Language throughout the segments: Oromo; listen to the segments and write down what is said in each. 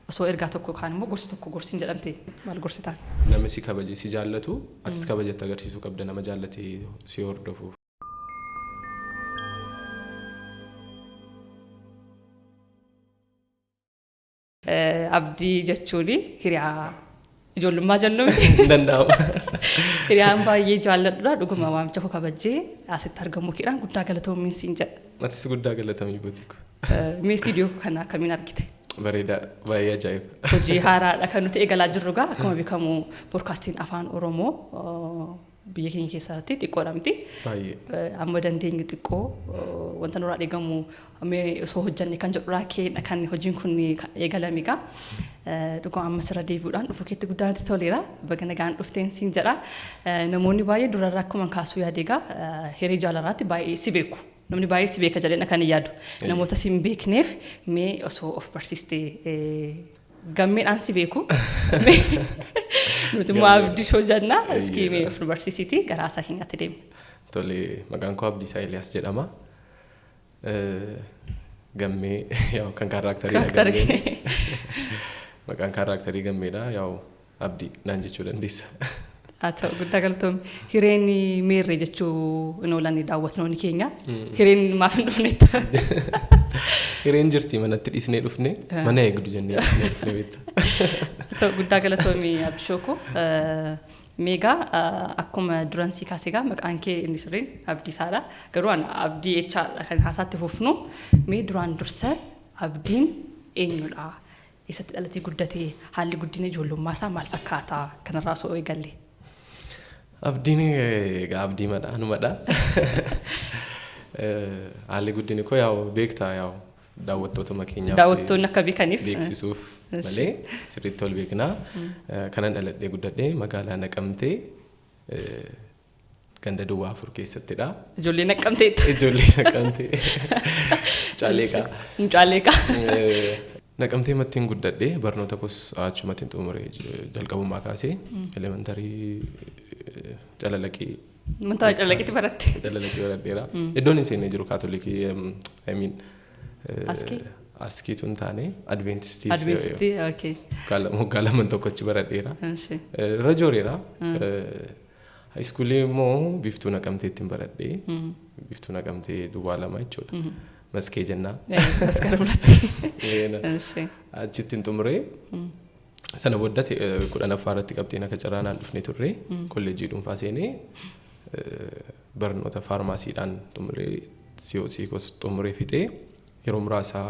Osoo ergaa tokko yookaan immoo gorsi tokko gorsiin jedhamte maal gorsitaan? Namni si kabaje si jaallatu, atis kabajatti agarsiisuu qabda nama jaallatee si hordofuuf. Abdii jechuun hiriyaa ijoollummaa jennu miti. Hin danda'amu. Hiriyaan baay'ee jaalladhudha. Dhuguma waamicha koo kabajjee asitti argamuu keedhaan guddaa galatoomiin siin jedha. Atis guddaa galatamii botiiko. Mee istiidiyoo kana akkamiin argite? Bareedaadha. Baay'ee ajaa'iba. Hojii haaraadha kan nuti eegalaa jirru gaa akkuma beekamu poodkaastiin afaan Oromoo biyya keenya keessatti xiqqoodha miti. Baay'ee. Amma dandeenyu xiqqoo wanta nurraa eegamu mee osoo hojjanne kan jedhurraa keedha kan hojiin kun eegalame gaa. Dhuguma amma sirra deebi'uudhaan dhufuu keetti guddaa natti toleera. Baga nagaan dhufteen siin jedha. Namoonni baay'ee durarraa akkuma kaasuu yaade egaa hiree jaalalaatti baay'ee si beeku. Namni baay'ee si beeka jedheen kan hin yaadu. Namoota si hin beekneef mee osoo of barsiistee gammeedhaan si beeku. Nuti immoo Abdii Shoo jenna. Iskii mee of nu barsiisiiti gara haasaa keenyaatti deemna. Tole, maqaan koo Abdiisaa Eeliyaas jedhama. Gammee yaa'u kan kaaraaktarii Kaaraaktarii. Maqaan kaaraaktarii gammeedha, yaa'u Abdii naan jechuu dandeessa. Haa ta'u, guddaa galatoomii. Hireen meerree jechuu hin oolan daawwattoonni keenya. Hireen maaf hin dhufnetti? Hireen jirti, manatti dhiisnee dhufne, mana eegdu jennee dhiisnee dhufne beekta. Haa ta'u, guddaa galatoomii Abdishooko. Meegaa akkuma duran sii kaasee egaa maqaan kee inni sirriin Abdiisaadha. Garuu ani Abdii jechaadha kan haasaatti fufnu. Mee duraan dursa Abdiin eenyudha? Eessatti dhalatee guddatee? Haalli guddina ijoollummaa isaa maal fakkaata? Kanarraa osoo eegalle. Abdiin egaa abdii madha anumadha. Haalli guddinni koo yaa'u beektaa, yaa'u daawwattootuma keenyaaf Daawwattoonni akka beekaniif. beeksisuuf malee sirriitti ol beeknaa. Kanan dhaladhee guddadhee magaalaa Naqamtee ganda duwwaa 4 keessattidha. Ijoollee Naqamteetti. Ijoollee Naqamtee. Caaleeqaa. Caaleeqaa. Naqamtee mattiin guddadhee, barnoota koos achumatti xumure, jalqabummaa kaasee elementarii Calalaqii. Mana Calalaqiitti baratte. Calalaqii baradheera. Iddoon hin seenne jiru Kaatolikii, I mean. Askii? Askiitu hin taane, Adventistii. Adventistii, okay. Waggaa laman tokkochi baradheera. Irra jooreera. Haayiskuulii immoo Biiftuu Naqamteetti baradhee. Biiftuu Naqamtee duwwaa 2 jechuudha. Maskee jennaa. Maskara biratti. Achitti hin xumuree. Sana booda 10ffaa irratti qabxiin akka carraa naan dhufne turre. Kolleejjii dhuunfaa seenee barnoota faarmaasiidhaan xumuree, COC koos xumuree fixee, yeroo muraasa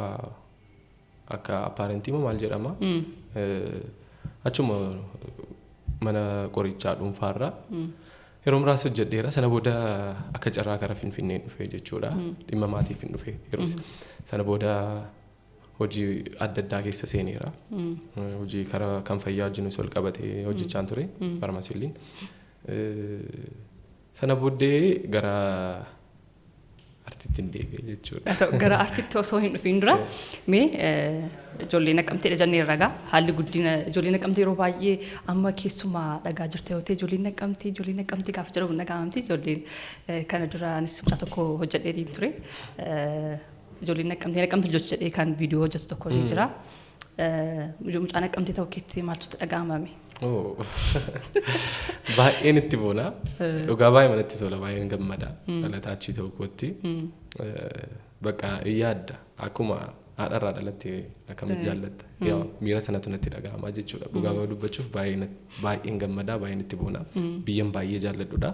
akka apaarentii moo maal jedhama, achuma mana qorichaa dhuunfaarra yeroo muraasa hojjedheera. Sana booda akka carraa gara Finfinneen dhufe jechuudha. Dhimma maatiif hin dhufe yeroo sana booda hojii adda addaa keessa seeneera. Hojii karaa kan fayyaa wajjinis wal qabatee hojjechaan ture faarmaasiiliin. Sana booddee gara artiitti hin deebi'e jechuudha. Gara artiitti osoo hin dhufiin dura mee ijoollee Naqamteedha jennee ragaa haalli guddina ijoollee Naqamtee yeroo baay'ee amma keessumaa dhagaa jirte yoo ta'e, ijoolleen Naqamtee, ijoollee Naqamtee gaafa jedhamu dhaga'amti. Ijoolleen kana dura anis mucaa tokko hojjedhee ture. Ijoolleen Naqamtee, Naqamte ልጆች jedhee kan viidiyoo hojjetu tokko ni jira. Mucaa Naqamtee ta'uu keetti maaltu dhaga'amame? Baay'een itti boona. Dhugaa baay'ee manatti tola, baay'een gammada. Dhalataa achii ta'uu kootti. Bakka yaadda akkuma haadharraa dhalatte akkamitti jaallatta. Miira sanatu natti dhaga'ama jechuudha. Dhugaa dubbachuuf baay'een gammada, baay'een itti boona. Biyyan baay'ee jaalladhudha.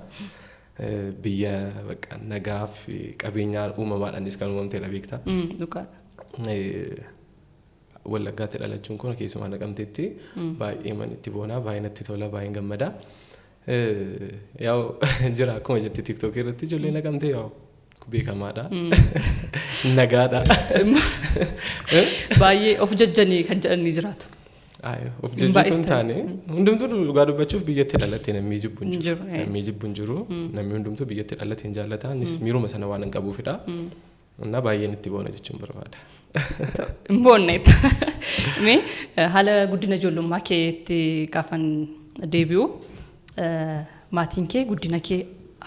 Biyya bakka nagaa fi qabeenya uumamaadhaanis kan uumamtedha, beektaa. Dhugaadha. Wallaggaatti dhalachuun kun, keessumaa Naqamteetti, baay'ee man itti boonaa, baay'ee natti tola, baay'een gammada. Yaa'u jira akkuma jette TikTok irratti ijoollee Naqamtee yaa'u beekamaadha. Nagaadha. Baay'ee of jajjanii kan jedhan ni jiraatu. Of jajjatu hin taane, hundumtuu dhugaa dubbachuuf biyyatti dhalatte namni jibbu hin jiru. Namni jibbu hin jiru. Namni hundumtuu biyyatti dhalatte hin jaallata. Innis miiruma sana waan hin qabuufidha. Innaa baay'een itti boona jechuun barbaada. Hin boonneetta. Mee haala guddina ijoollummaa keetti gaafan deebi'u, maatiin kee guddina kee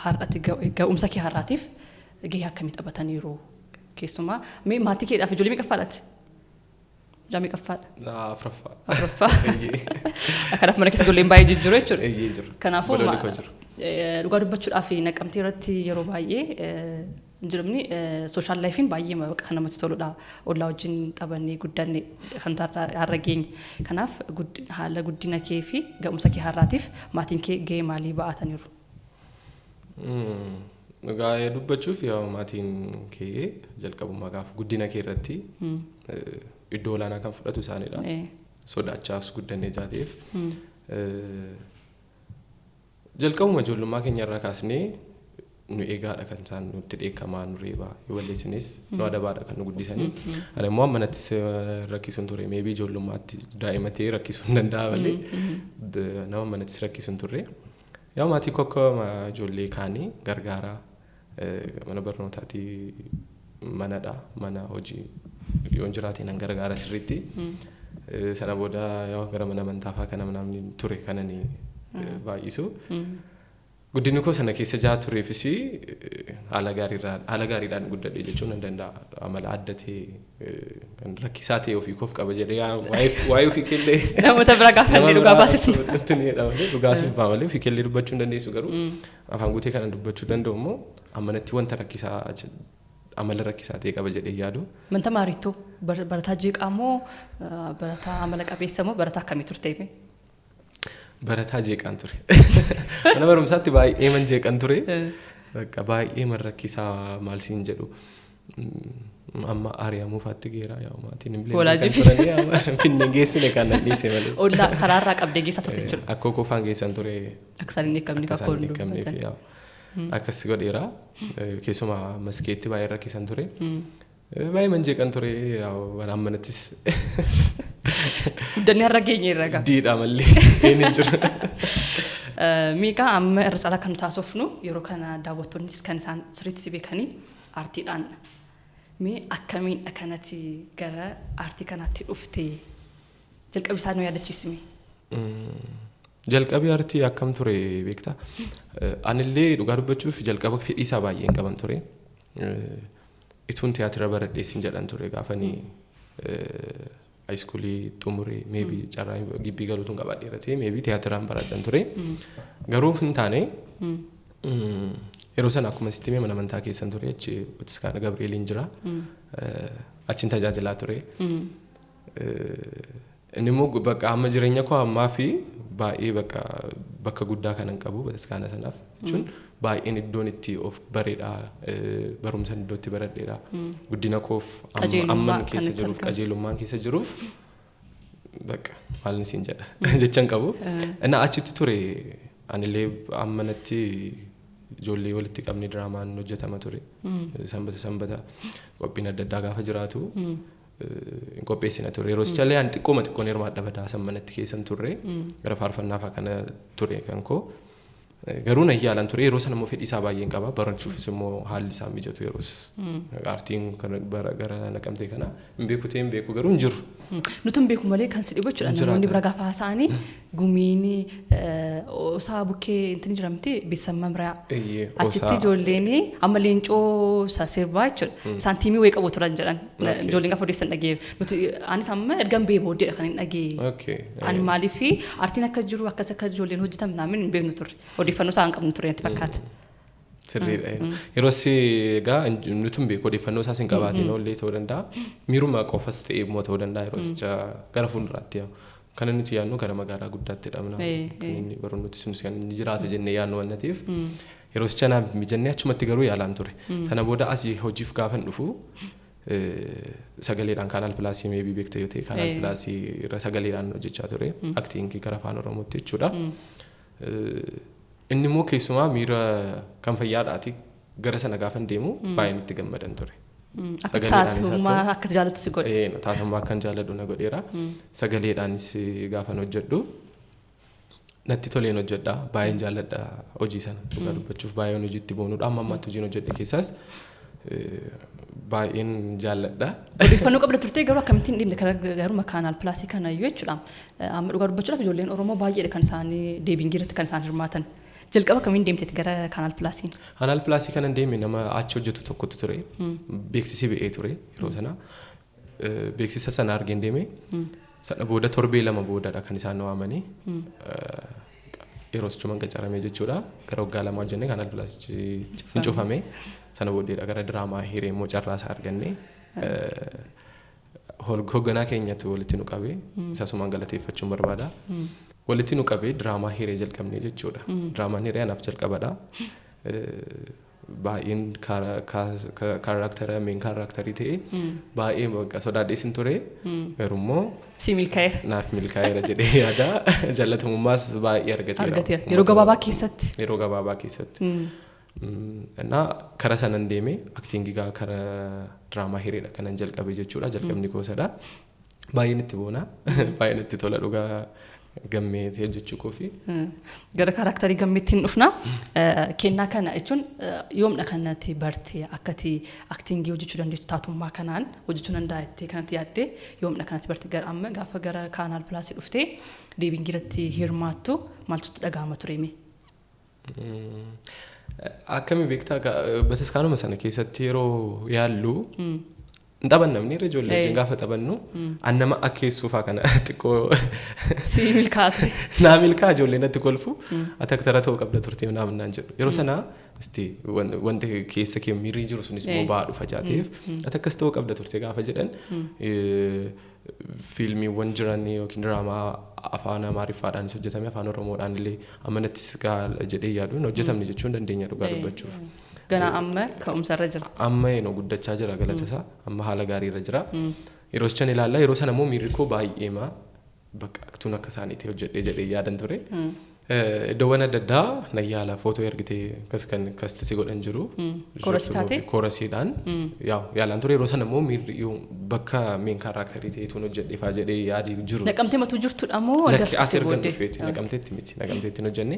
har'atti ga'umsa kee har'aatiif gahee akkamii taphataniiru? Keessumaa mee maatii keedhaaf ijoollee meeqaffaadhaati? Mucaa meeqaffaadha? Afuraffaa. Afuraffaa. Kanaaf mana keessa ijoolleen baay'ee jijjiiru jechuudha. Eeyyee jiru. Kanaafuu Obboloonni koo jiru. Dhugaa dubbachuudhaaf Naqamtee irratti yeroo baay'ee jirumni social lifeiin baay'ee kan namatti toludha. Ollaa wajjin taphannee guddanne kan har'a geenye. Kanaaf haala guddina kee fi ga'umsa kee har'aatiif maatiin kee gahee maalii ba'ataniiru? Dhugaa dubbachuuf yaa maatiin kee jalqabummaa gaafa guddina kee irratti iddoo olaanaa kan fudhatu isaanidha. Sodaachaas guddannee jaateef. Jalqabuma ijoollummaa keenya irraa kaasnee nu eegaadha kan isaan nutti dheekkamaa, nu reebaa, yoo balleessinis nu adabaadha kan nu guddisanii. Ani immoo ammanattis rakkisuun ture, maybe ijoollummaatti daa'ima ta'ee rakkisuu hin danda'a malee nama manattis rakkisuun turre. Yaa maatii koo akka ijoollee kaanii gargaaraa, mana barnootaatii manadha, mana hojii yoon jiraate nan gargaara sirriitti. Sana booda yaa gara mana amantaa fa'aa kana namni ture kanani baay'isu. Guddinni koo sana keessa jaa tureefis haala gaariidhaan guddadhe jechuun nan danda'a. Amala adda ta'e kan rakkisaa ta'e ofii koof qaba jedhee waa'ee ofii kellee. Namoota bira gaafannee dhugaa baasisna. Dhugaa siif ba'a malee ofii kellee dubbachuu hin dandeessu, garuu afaan guutee kana dubbachuu danda'u immoo amanatti wanta rakkisaa amala rakkisaa ta'e qaba jedhee yaadu. Manta maariittoo barataa jeeqaa moo barataa amala qabeessa moo barataa akkamii turte? Barataa jeeqaan ture. Mana barumsaatti baay'ee man jeeqan ture. Bakka baay'ee man rakkisaa maal siin jedhu. Amma ari'amuu faatti geera yaa maatiin hin bilee. Finne geessine kan nan dhiise malee. Ollaa karaarraa qabdee geessaa turte jechuudha. Akkoo kofaan geessan ture. Akka isaan hin eeggamne Akka isaan hin eeggamneef akkas godheera. Keessumaa maskeetti baay'ee rakkisan ture. Baay'ee man jeeqan ture ammanattis. Guddannee har'a geenye irra gaa. Diidhaa malee inni jiru. Miiqaa amma irra caalaa kan taasofnu yeroo kana daawwattoonnis kan isaan sirriitti si beekanii aartiidhaan. Mee akkamiin akkanatti gara aartii kanaatti dhufte, jalqabi isaa nu yaadachiisime? Jalqabii aartii akkam ture beektaa? Anillee dhugaa dubbachuuf jalqaba fedhii isaa baay'een qaban ture. Ituun tiyaatira baradheessin jedhan ture gaafanii high schoolii xumuree, maybe carraa gibbii galuutuun qabaadheera ta'e maybe tiyaatiraan baradhan ture. Garuu hin taane. Yeroo sana akkuma sitti mana amantaa keessan ture, achi Bataskaana Gabri'eeliin jira. Achiin tajaajilaa ture. Inni immoo bakka amma jireenya koo ammaa fi baay'ee bakka guddaa kanan qabu bataskaana sanaaf jechuun baay'een iddoon itti of bareedha, barumsan iddoo itti baradheedha, guddina koof amman keessa jiruuf, qajeelummaan keessa jiruuf bakka maal siin jedha jechan qabu. Inni achitti ture anillee ammanatti ijoollee walitti qabni diraamaan hojjetama ture. Sanbata sanbata qophiin adda addaa gaafa jiraatu hin qopheessina ture. Yeroo sichalee ani xiqqooma xiqqoon hirmaadha badaa san manatti keessan turre, gara faarfannaa fa'aa kana ture kan koo. Garuu nan yaalan ture. Yeroo sana immoo fedhii isaa baay'een qaba, barachuufis immoo haalli isaa mijatu yeroos aartiin gara Naqamtee kana hin beeku ta'e hin beeku, garuu hin jiru. Nuti hin beeku malee kan si dhibu jechuudha. Namoonni bira gaafa haasa'anii gumiin osaa bukkee intin jiramti beeksisa mamraa. Achitti ijoolleen amma leencoo sirbaa jechuudha. Isaan tiimii wayii qabu turan jedhan. Ijoolleen gaafa odeessan dhageera. Nuti anis amma ergan bee booddeedha kan hin dhagee. Ani maaliif aartiin akka jiru akkas akka ijoolleen hojjetan naamin hin beeknu turre. Odeeffannoo isaan qabnu ture natti fakkaata. Sirriidha. Yeroo egaa nuti hin beeku, odeeffannoo isaas hin qabaatin oollee ta'uu danda'a. Miiruma qofas ta'ee immoo ta'uu danda'a yeroo isicha gara fuulduraatti yaa'u. Kan nuti yaadnu gara magaalaa guddaatti dhabna. Kan inni barnooti sunis kan inni jiraata jennee yaadnu waan ta'eef. Yeroo isicha naaf mijannee achumatti garuu yaalaan ture. Sana booda asii hojiif gaafan dhufu sagaleedhaan Canal Plusii, maybe beekta yoo ta'e, Canal Plusii irra sagaleedhaan hojjechaa ture. Actingii gara afaan Oromootti jechuudha. Inni immoo keessumaa miira kan fayyaadhaati gara sana gaafan deemu baay'een itti gammadan ture. Akka taatummaa akka jaallattu si godhe. Taatummaa akkan jaalladhu na godheera. Sagaleedhaanis gaafan hojjedhu natti toleen hojjedha. Baay'een jaalladha hojii sana, dhugaa dubbachuuf baay'een hojiitti boonuudha. Amma ammaatti hojiin hojjedhe keessaas baay'een jaalladha. Odeeffannoo qabda turtee, garuu akkamittiin dhimma kana garuu Canal Plusii kana iyyuu jechuudha. Amma dhugaa dubbachuudhaaf ijoolleen Oromoo baay'eedha kan isaan dubbingii irratti kan isaan hirmaatan. Jalqaba kamiin deemteeti gara Canal Plusiin? Canal Plusii kanan deeme nama achi hojjetu tokkotu ture. Beeksisi ba'ee ture yeroo sana. Beeksisa sana argeen deeme. Sana booda torbee 2 boodadha kan isaan waamanii. Yeroo achumaan qacaramee jechuudha. Gara waggaa 2 hojjennee Canal Plusichi hin cufame. Sana booddeedha gara diraamaa Hiree immoo carraa isaa arganne. Hoogganaa keenyatu walitti nu qabee isasumaan galateeffachuun barbaada. Walitti nu qabee diraamaa Hiree jalqabnee jechuudha. Diraamaan Hiree anaaf jalqabadha. Baay'een character main characterii ta'e baay'ee bakka sodaadheessin ture. Garuu Si milkaa'eera. Naaf milkaa'eera jedhee yaada. Jaalatamummaas baay'ee argateera. Yeroo gabaabaa keessatti. Yeroo gabaabaa keessatti. Innaa kara sanan deeme actingii kara diraamaa Hireedha kanan jalqabe jechuudha. Jalqabni koosadha. Baay'een itti boona. Baay'een itti tola dhugaa Gammee hojjechuu koofi. Gara characterii Gammeetti hin dhufna. Kennaa kana jechuun yoomdha kanatti barte akkati actingii hojjechuu dandeessu taatummaa kanaan hojjechuu danda'a jettee kanatti yaaddee yoomdha kanatti barte gara amma gaafa gara Canal Plusii dhuftee dubbingii irratti hirmaattu maaltu sitti dhaga'ama ture mee? Akkami beektaa, bataskaanuma sana keessatti yeroo yaallu hin taphannamni irra ijoollee wajjin gaafa taphannu an nama akkeessuufaa kana xiqqoo Si milkaa'aa ture. Naa milkaa, ijoollee natti kolfu, ati actor ta'uu qabda turte naam naan jedhu. Yeroo sana isti wanti keessa kee miirri jiru sunis immoo ba'aa dhufa jaateef ati akkas ta'uu qabda turte gaafa jedhan, fiilmiiwwan jiran yookiin diraamaa afaan Amaariffaadhaanis hojjetame, afaan Oromoodhaan illee amanattis jedhee yaaduun hojjetamne jechuu hin dandeenya dhugaa dubbachuuf. Ganaa amma ka'umsarra jira. Amma yenoo guddachaa jira, galata isaa, amma haala gaariirra jira. Yeroo sichan ilaallaa, yeroo sana immoo miirri koo baay'eema bakka aktuun akka isaaniitti hojjedhee jedhee yaadan ture. Iddoowwan adda addaa na yaala, footoo ergitee akkas kan cast si godhan jiru. Chorusii taate? Chorusiidhaan yaalaan ture. Yeroo sana immoo miirri bakka main characterii ta'etuun hojjedhee faa jedhee yaadi jiru. Naqamtee matuu jirtudha moo? Lakki, as ergan dhufeeti. Naqamteetti miti, Naqamteetti hin hojjenne.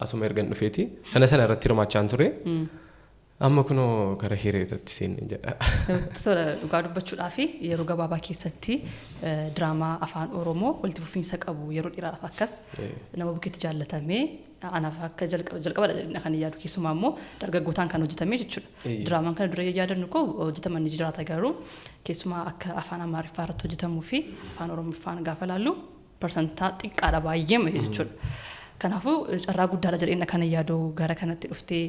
Asuma ergan dhufeeti. Sana sana irratti hirmaachaan ture. Amma kunoo gara Hireetti seenne jedha. Tola, dhugaa dubbachuudhaa fi yeroo gabaabaa keessatti diraamaa afaan Oromoo walitti fufiinsa qabu yeroo dheeraadhaaf akkas nama bukkeetti jaallatamee anaaf akka jalqaba kan yaadu, keessumaa immoo dargaggootaan kan hojjetame jechuudha. Diraamaan kana dura yaadannu koo hojjetaman ni jiraata, garuu keessumaa akka afaan Amaariffaa irratti hojjetamuu fi afaan Oromoffaan gaafa laallu parsantaa xiqqaadha baay'ee jechuudha. Kanaafuu carraa guddaadha jedheen kana yaadu gara kanatti dhuftee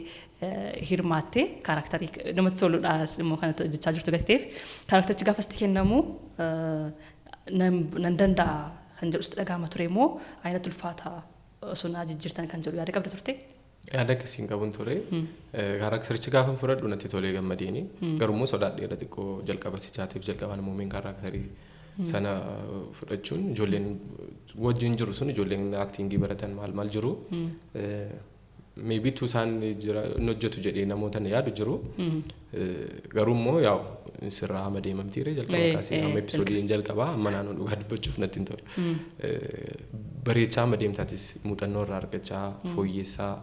hirmaattee characterii namatti toludha immoo kanatti hojjechaa jirtu gateef characterichi gaafa sitti kennamu nan danda'a kan jedhu sitti dhaga'ama ture immoo ayinatti ulfaata osoo naa jijjiirtan kan jedhu yaada qabda turte? Yaada akkasiin qabuun ture. Characterichi gaafa fudhadhu natti tolee gammadiini. Garuu immoo sodaadheera xiqqoo jalqaba sichaateef, jalqabaan immoo main characterii sana fudhachuun ijoolleen wajjin jiru sun ijoolleen actingii baratan maal maal jiru. Maybe tu isaan hin hojjetu jedhee namoota yaadu jiru. Garuu immoo yaa'u sirraa amma deemamtiire jalqaba kaasee amma episodeii jalqabaa amma naannoo dhugaa dubbachuuf natti hin tole. Bareechaa amma deemtaatis muuxannoo irraa argachaa fooyyessaa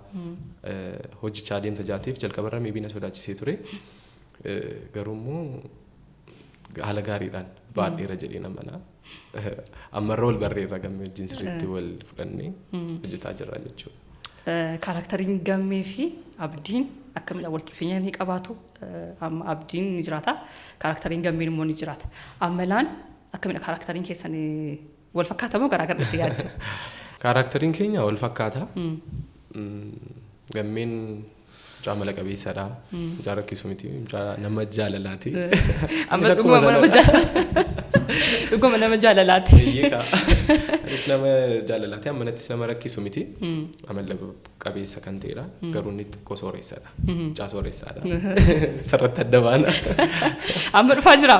hojjechaa deemta jaateef jalqabarra maybe na sodaachisee ture. Garuu immoo haala gaariidhaan baadheera jedhee namana. Ammarra wal barreerra, Gammee wajjin sirriitti wal fudhannee hojjetaa jirra jechuudha. Characteriin Gammee fi Abdiin akkamidha, walitti dhufeenya ni qabaatu? Amma Abdiin ni jiraata. Characteriin Gammeen immoo ni jiraata. Amalaan akkamidha, characteriin keessan wal fakkaata moo garaa itti yaadda? Characteriin keenya wal fakkaata. Gammeen mucaa amala qabeessadha. Mucaa rakkisu miti. Mucaa nama jaalalaati. Amma dhuguma nama jaalalaati. Anis nama jaalalaati. Ammanattis nama rakkisu miti. Amala qabeessa kan ta'edha. Garuu inni xiqqoo sooressadha. Mucaa sooressadha. Sirratti adda baana. Amma dhufaa jira.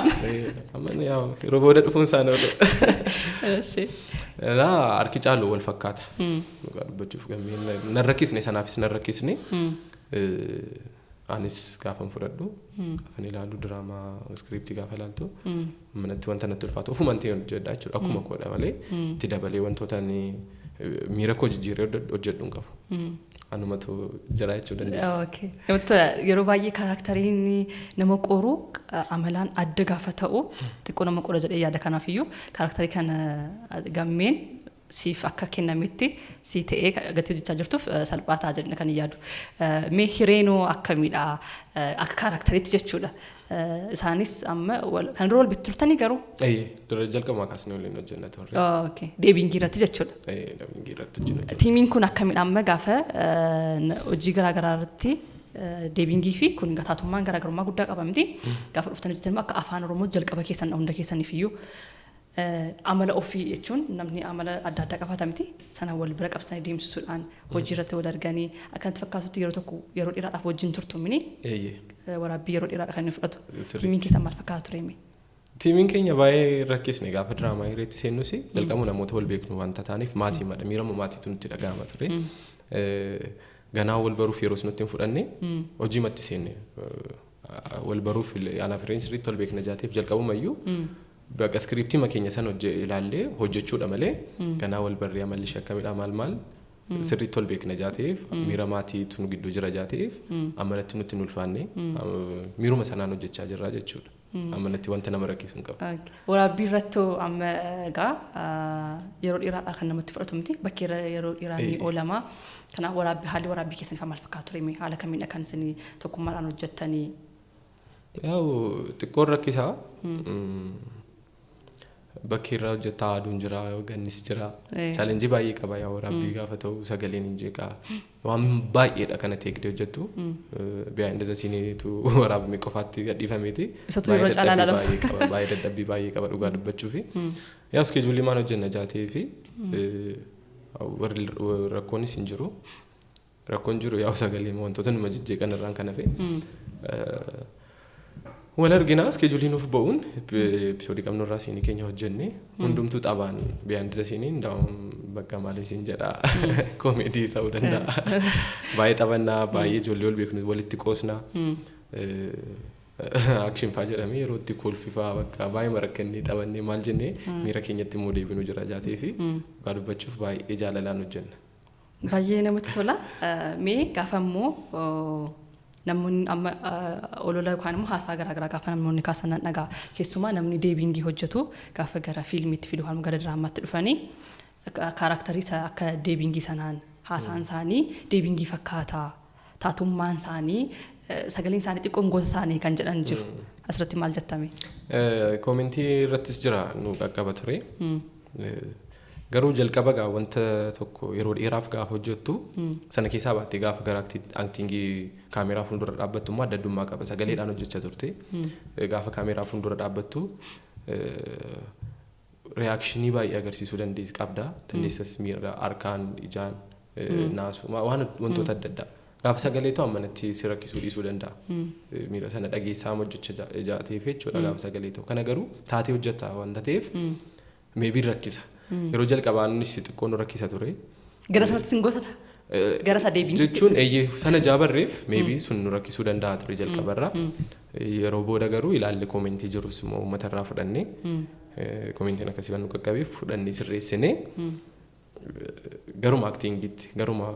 Amma yeroo booda dhufuun isaan oolu. Harki caalu wal fakkaata. Dhugaa dubbachuuf Gammeen nan rakkisne, sanaafis nan rakkisne. Anis gaafan fudhadhu, gaafan ilaalu, diraamaa scriptii gaafa ilaaltu manatti wanta natti ulfaatu ofumaan ta'e hojjedha jechuudha. Akkuma koodha malee itti dabalee wantoota miira koo jijjiiree hojjedhu hin qabu. Anumatu jira jechuu dandeessa. Yeroo baay'ee characteriin nama qoru amalaan adda gaafa ta'u xiqqoo nama qora jedhee yaada. Kanaafiyyuu characterii kana Gammeen Siif akka kennametti si ta'ee gatii hojjechaa jirtuuf salphaa ta'a jedhanii kan yaadu. Mee Hireenoo akkamiidha akka characteriitti jechuudha. Isaanis amma kan dura wal bitti turtanii garuu? Dura jalqabumaa kaasnee waliin hojjenna turre. Dubbingii irratti jechuudha. Dubbingii irratti hojjenna. Teamiin kun akkamiidha amma gaafa hojii garaagaraa irratti dubbingii fi kun taatummaan garaagarummaa guddaa qaba miti. Gaafa dhuftan hojjetan akka afaan Oromoo jalqaba keessan hunda keessaniif iyyuu amala ofii jechuun namni amala adda addaa qabaata miti. Sana wal bira qabsanii deemsisuudhaan hojii irratti wal arganii akkanatti fakkaatutti yeroo tokko yeroo dheeraadhaaf wajjin turtu mini waraabbii yeroo dheeraadha kan inni fudhatu. Teamiin keessan maal fakkaata ture mee? Teamiin keenya baay'ee rakkisne. Gaafa diraamaa Hireetti seennus jalqabu namoota wal beeknu wanta taaneef maatii madha miirama maatiitu nutti dhaga'ama ture. Ganaa wal baruuf yeroo nutti hin fudhanne, hojii matti seenne. Wal baruuf anaaf Hireen sirriitti wal beekna jaateef jalqabumayyuu bakka scriptii keenya sana ilaallee hojjechuudha malee ganaa wal barree amalli ishee akkamidha maal maal sirriitti wal beekna jaateef, miira maatiitu nu gidduu jira jaateef amalatti nutti hin ulfaanne, miiruma sanaan hojjechaa jirra jechuudha. Amalatti wanta nama rakkisu hin qabu. Waraabbii irratti amma egaa yeroo dheeraadha kan namatti fudhatu miti, bakki yeroo dheeraa ni oolama. Kanaaf waraabbii haalli waraabbii keessanii maal fakkaatu ture? Haala kamiidha kan isin tokkummaadhaan hojjettanii? Yaa'u xiqqoon rakkisaa. Bakki irraa hojjetaa aduun jira, gannis jira. Challengeii baay'ee qaba yaa waraabbii gaafa ta'u, sagaleen hin jeeqaa. Waan baay'eedha kana teekdee hojjettu. Behind the sceneetu waraabame qofaatti gadhiifameeti. Isatu yeroo caalaa ilaalama. Baay'ee dadhabbii baay'ee qaba dhugaa dubbachuufi. Yaa scheduleii maan hojjenna jaatee fi warri rakkoonis hin jiru. Rakkoon jiru yaa'u sagalee wantoota numa jejjeeqan irraan kan hafe. Wal arginaa, scheduleii nuuf ba'uun episodeii qabnu irraa sceneii keenya hojjenne, hundumtuu taphaan behind the sceneii ndaa'uun bakka maal isin jedha, comedy ta'uu danda'a. Baay'ee taphannaa, baay'ee ijoollee wal beeknu walitti qoosnaa. Action faa jedhamee yeroo itti kolfifaa bakka baay'ee marakkannee taphannee maal jennee miira keenyatti immoo deebinu jira jaatee fi dhugaa dubbachuuf baay'ee jaalalaan hojjenna. Baay'ee namatti tola. Mee gaafa immoo namoonni amma olola yookaan immoo haasaa garaagaraa gaafa namoonni kaasan nan dhagaa. Keessumaa namni dubbingii hojjetu gaafa gara fiilmiitti fidu yookaan gara diraamaatti dhufanii characterii akka dubbingii sanaan haasaan isaanii dubbingii fakkaataa, taatummaan isaanii, sagaleen isaanii xiqqoon gosa isaanii kan jedhan jiru. Asirratti maal jettame? Commentii irrattis jira, nu qaqqaba ture. Garuu jalqaba gaa wanta tokko yeroo dheeraaf gaafa hojjettu sana keessaa baattee gaafa gara actingii kaameraa fuuldura dhaabbattu immoo adda addummaa qaba. Sagaleedhaan hojjechaa turte. Gaafa kaameraa fuuldura dhaabbattu reactionii baay'ee agarsiisuu dandeess qabda. Dandeessas miira harkaan, ijaan, naasu waan wantoota adda addaa. Gaafa sagaleetu ammanatti si rakkisuu dhiisuu danda'a. Miira sana dhageessaa hojjechaa jaateef jechuudha gaafa sagalee ta'u. Kana garuu taatee hojjetta wanta ta'eef maybe rakkisa. Yeroo jalqabaa nunis xiqqoo nu rakkisa ture. Gara sanatti sin gotata? Gara isa deebiin Jechuun eeyyee sana jaabarreef maybe sun nu rakkisuu danda'a ture jalqabarra. Yeroo booda garuu ilaalle, commentii jirus immoo uummatarraa fudhannee, commentiin akkasii kan nu qaqqabeef fudhannee sirreessinee garuma actingiitti, garuma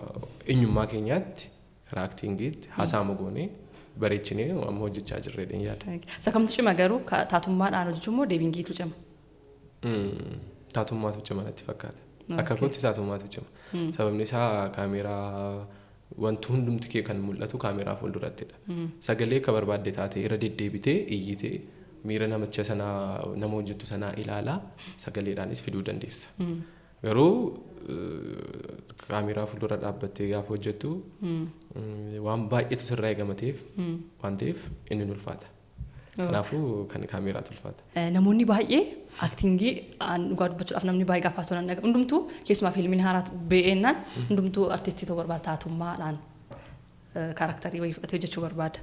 eenyummaa keenyaatti, gara actingiitti haasaa goonee bareechinee amma hojjechaa jirreedhaan yaada. Isa kamtu cima garuu, taatummaadhaan hojjechuu moo dubbingiitu cima? Taatummaatu cima natti fakkaata. Akka kootti taatummaatu cima. Sababni isaa kaameraa wanti hundumti kee kan mul'atu kaameraa fuuldurattidha. Sagalee akka barbaadde taatee irra deddeebitee iyyitee miira namicha sanaa, nama hojjettu sanaa ilaalaa sagaleedhaanis fiduu dandeessa. Garuu kaameraa fuuldura dhaabbattee gaafa hojjettu waan baay'eetu sirraa eegamateef waan ta'eef inni ni ulfaata. Kanaafuu kan kaameraatu ulfaata. Namoonni baay'ee actingii dhugaa dubbachuudhaaf namni baay'ee gaafa haasa'u nan hundumtuu, keessumaa fiilmiin haaraa ba'eennaan hundumtuu artistii ta'uu barbaada, taatummaadhaan characterii wayii fudhatee hojjechuu barbaada.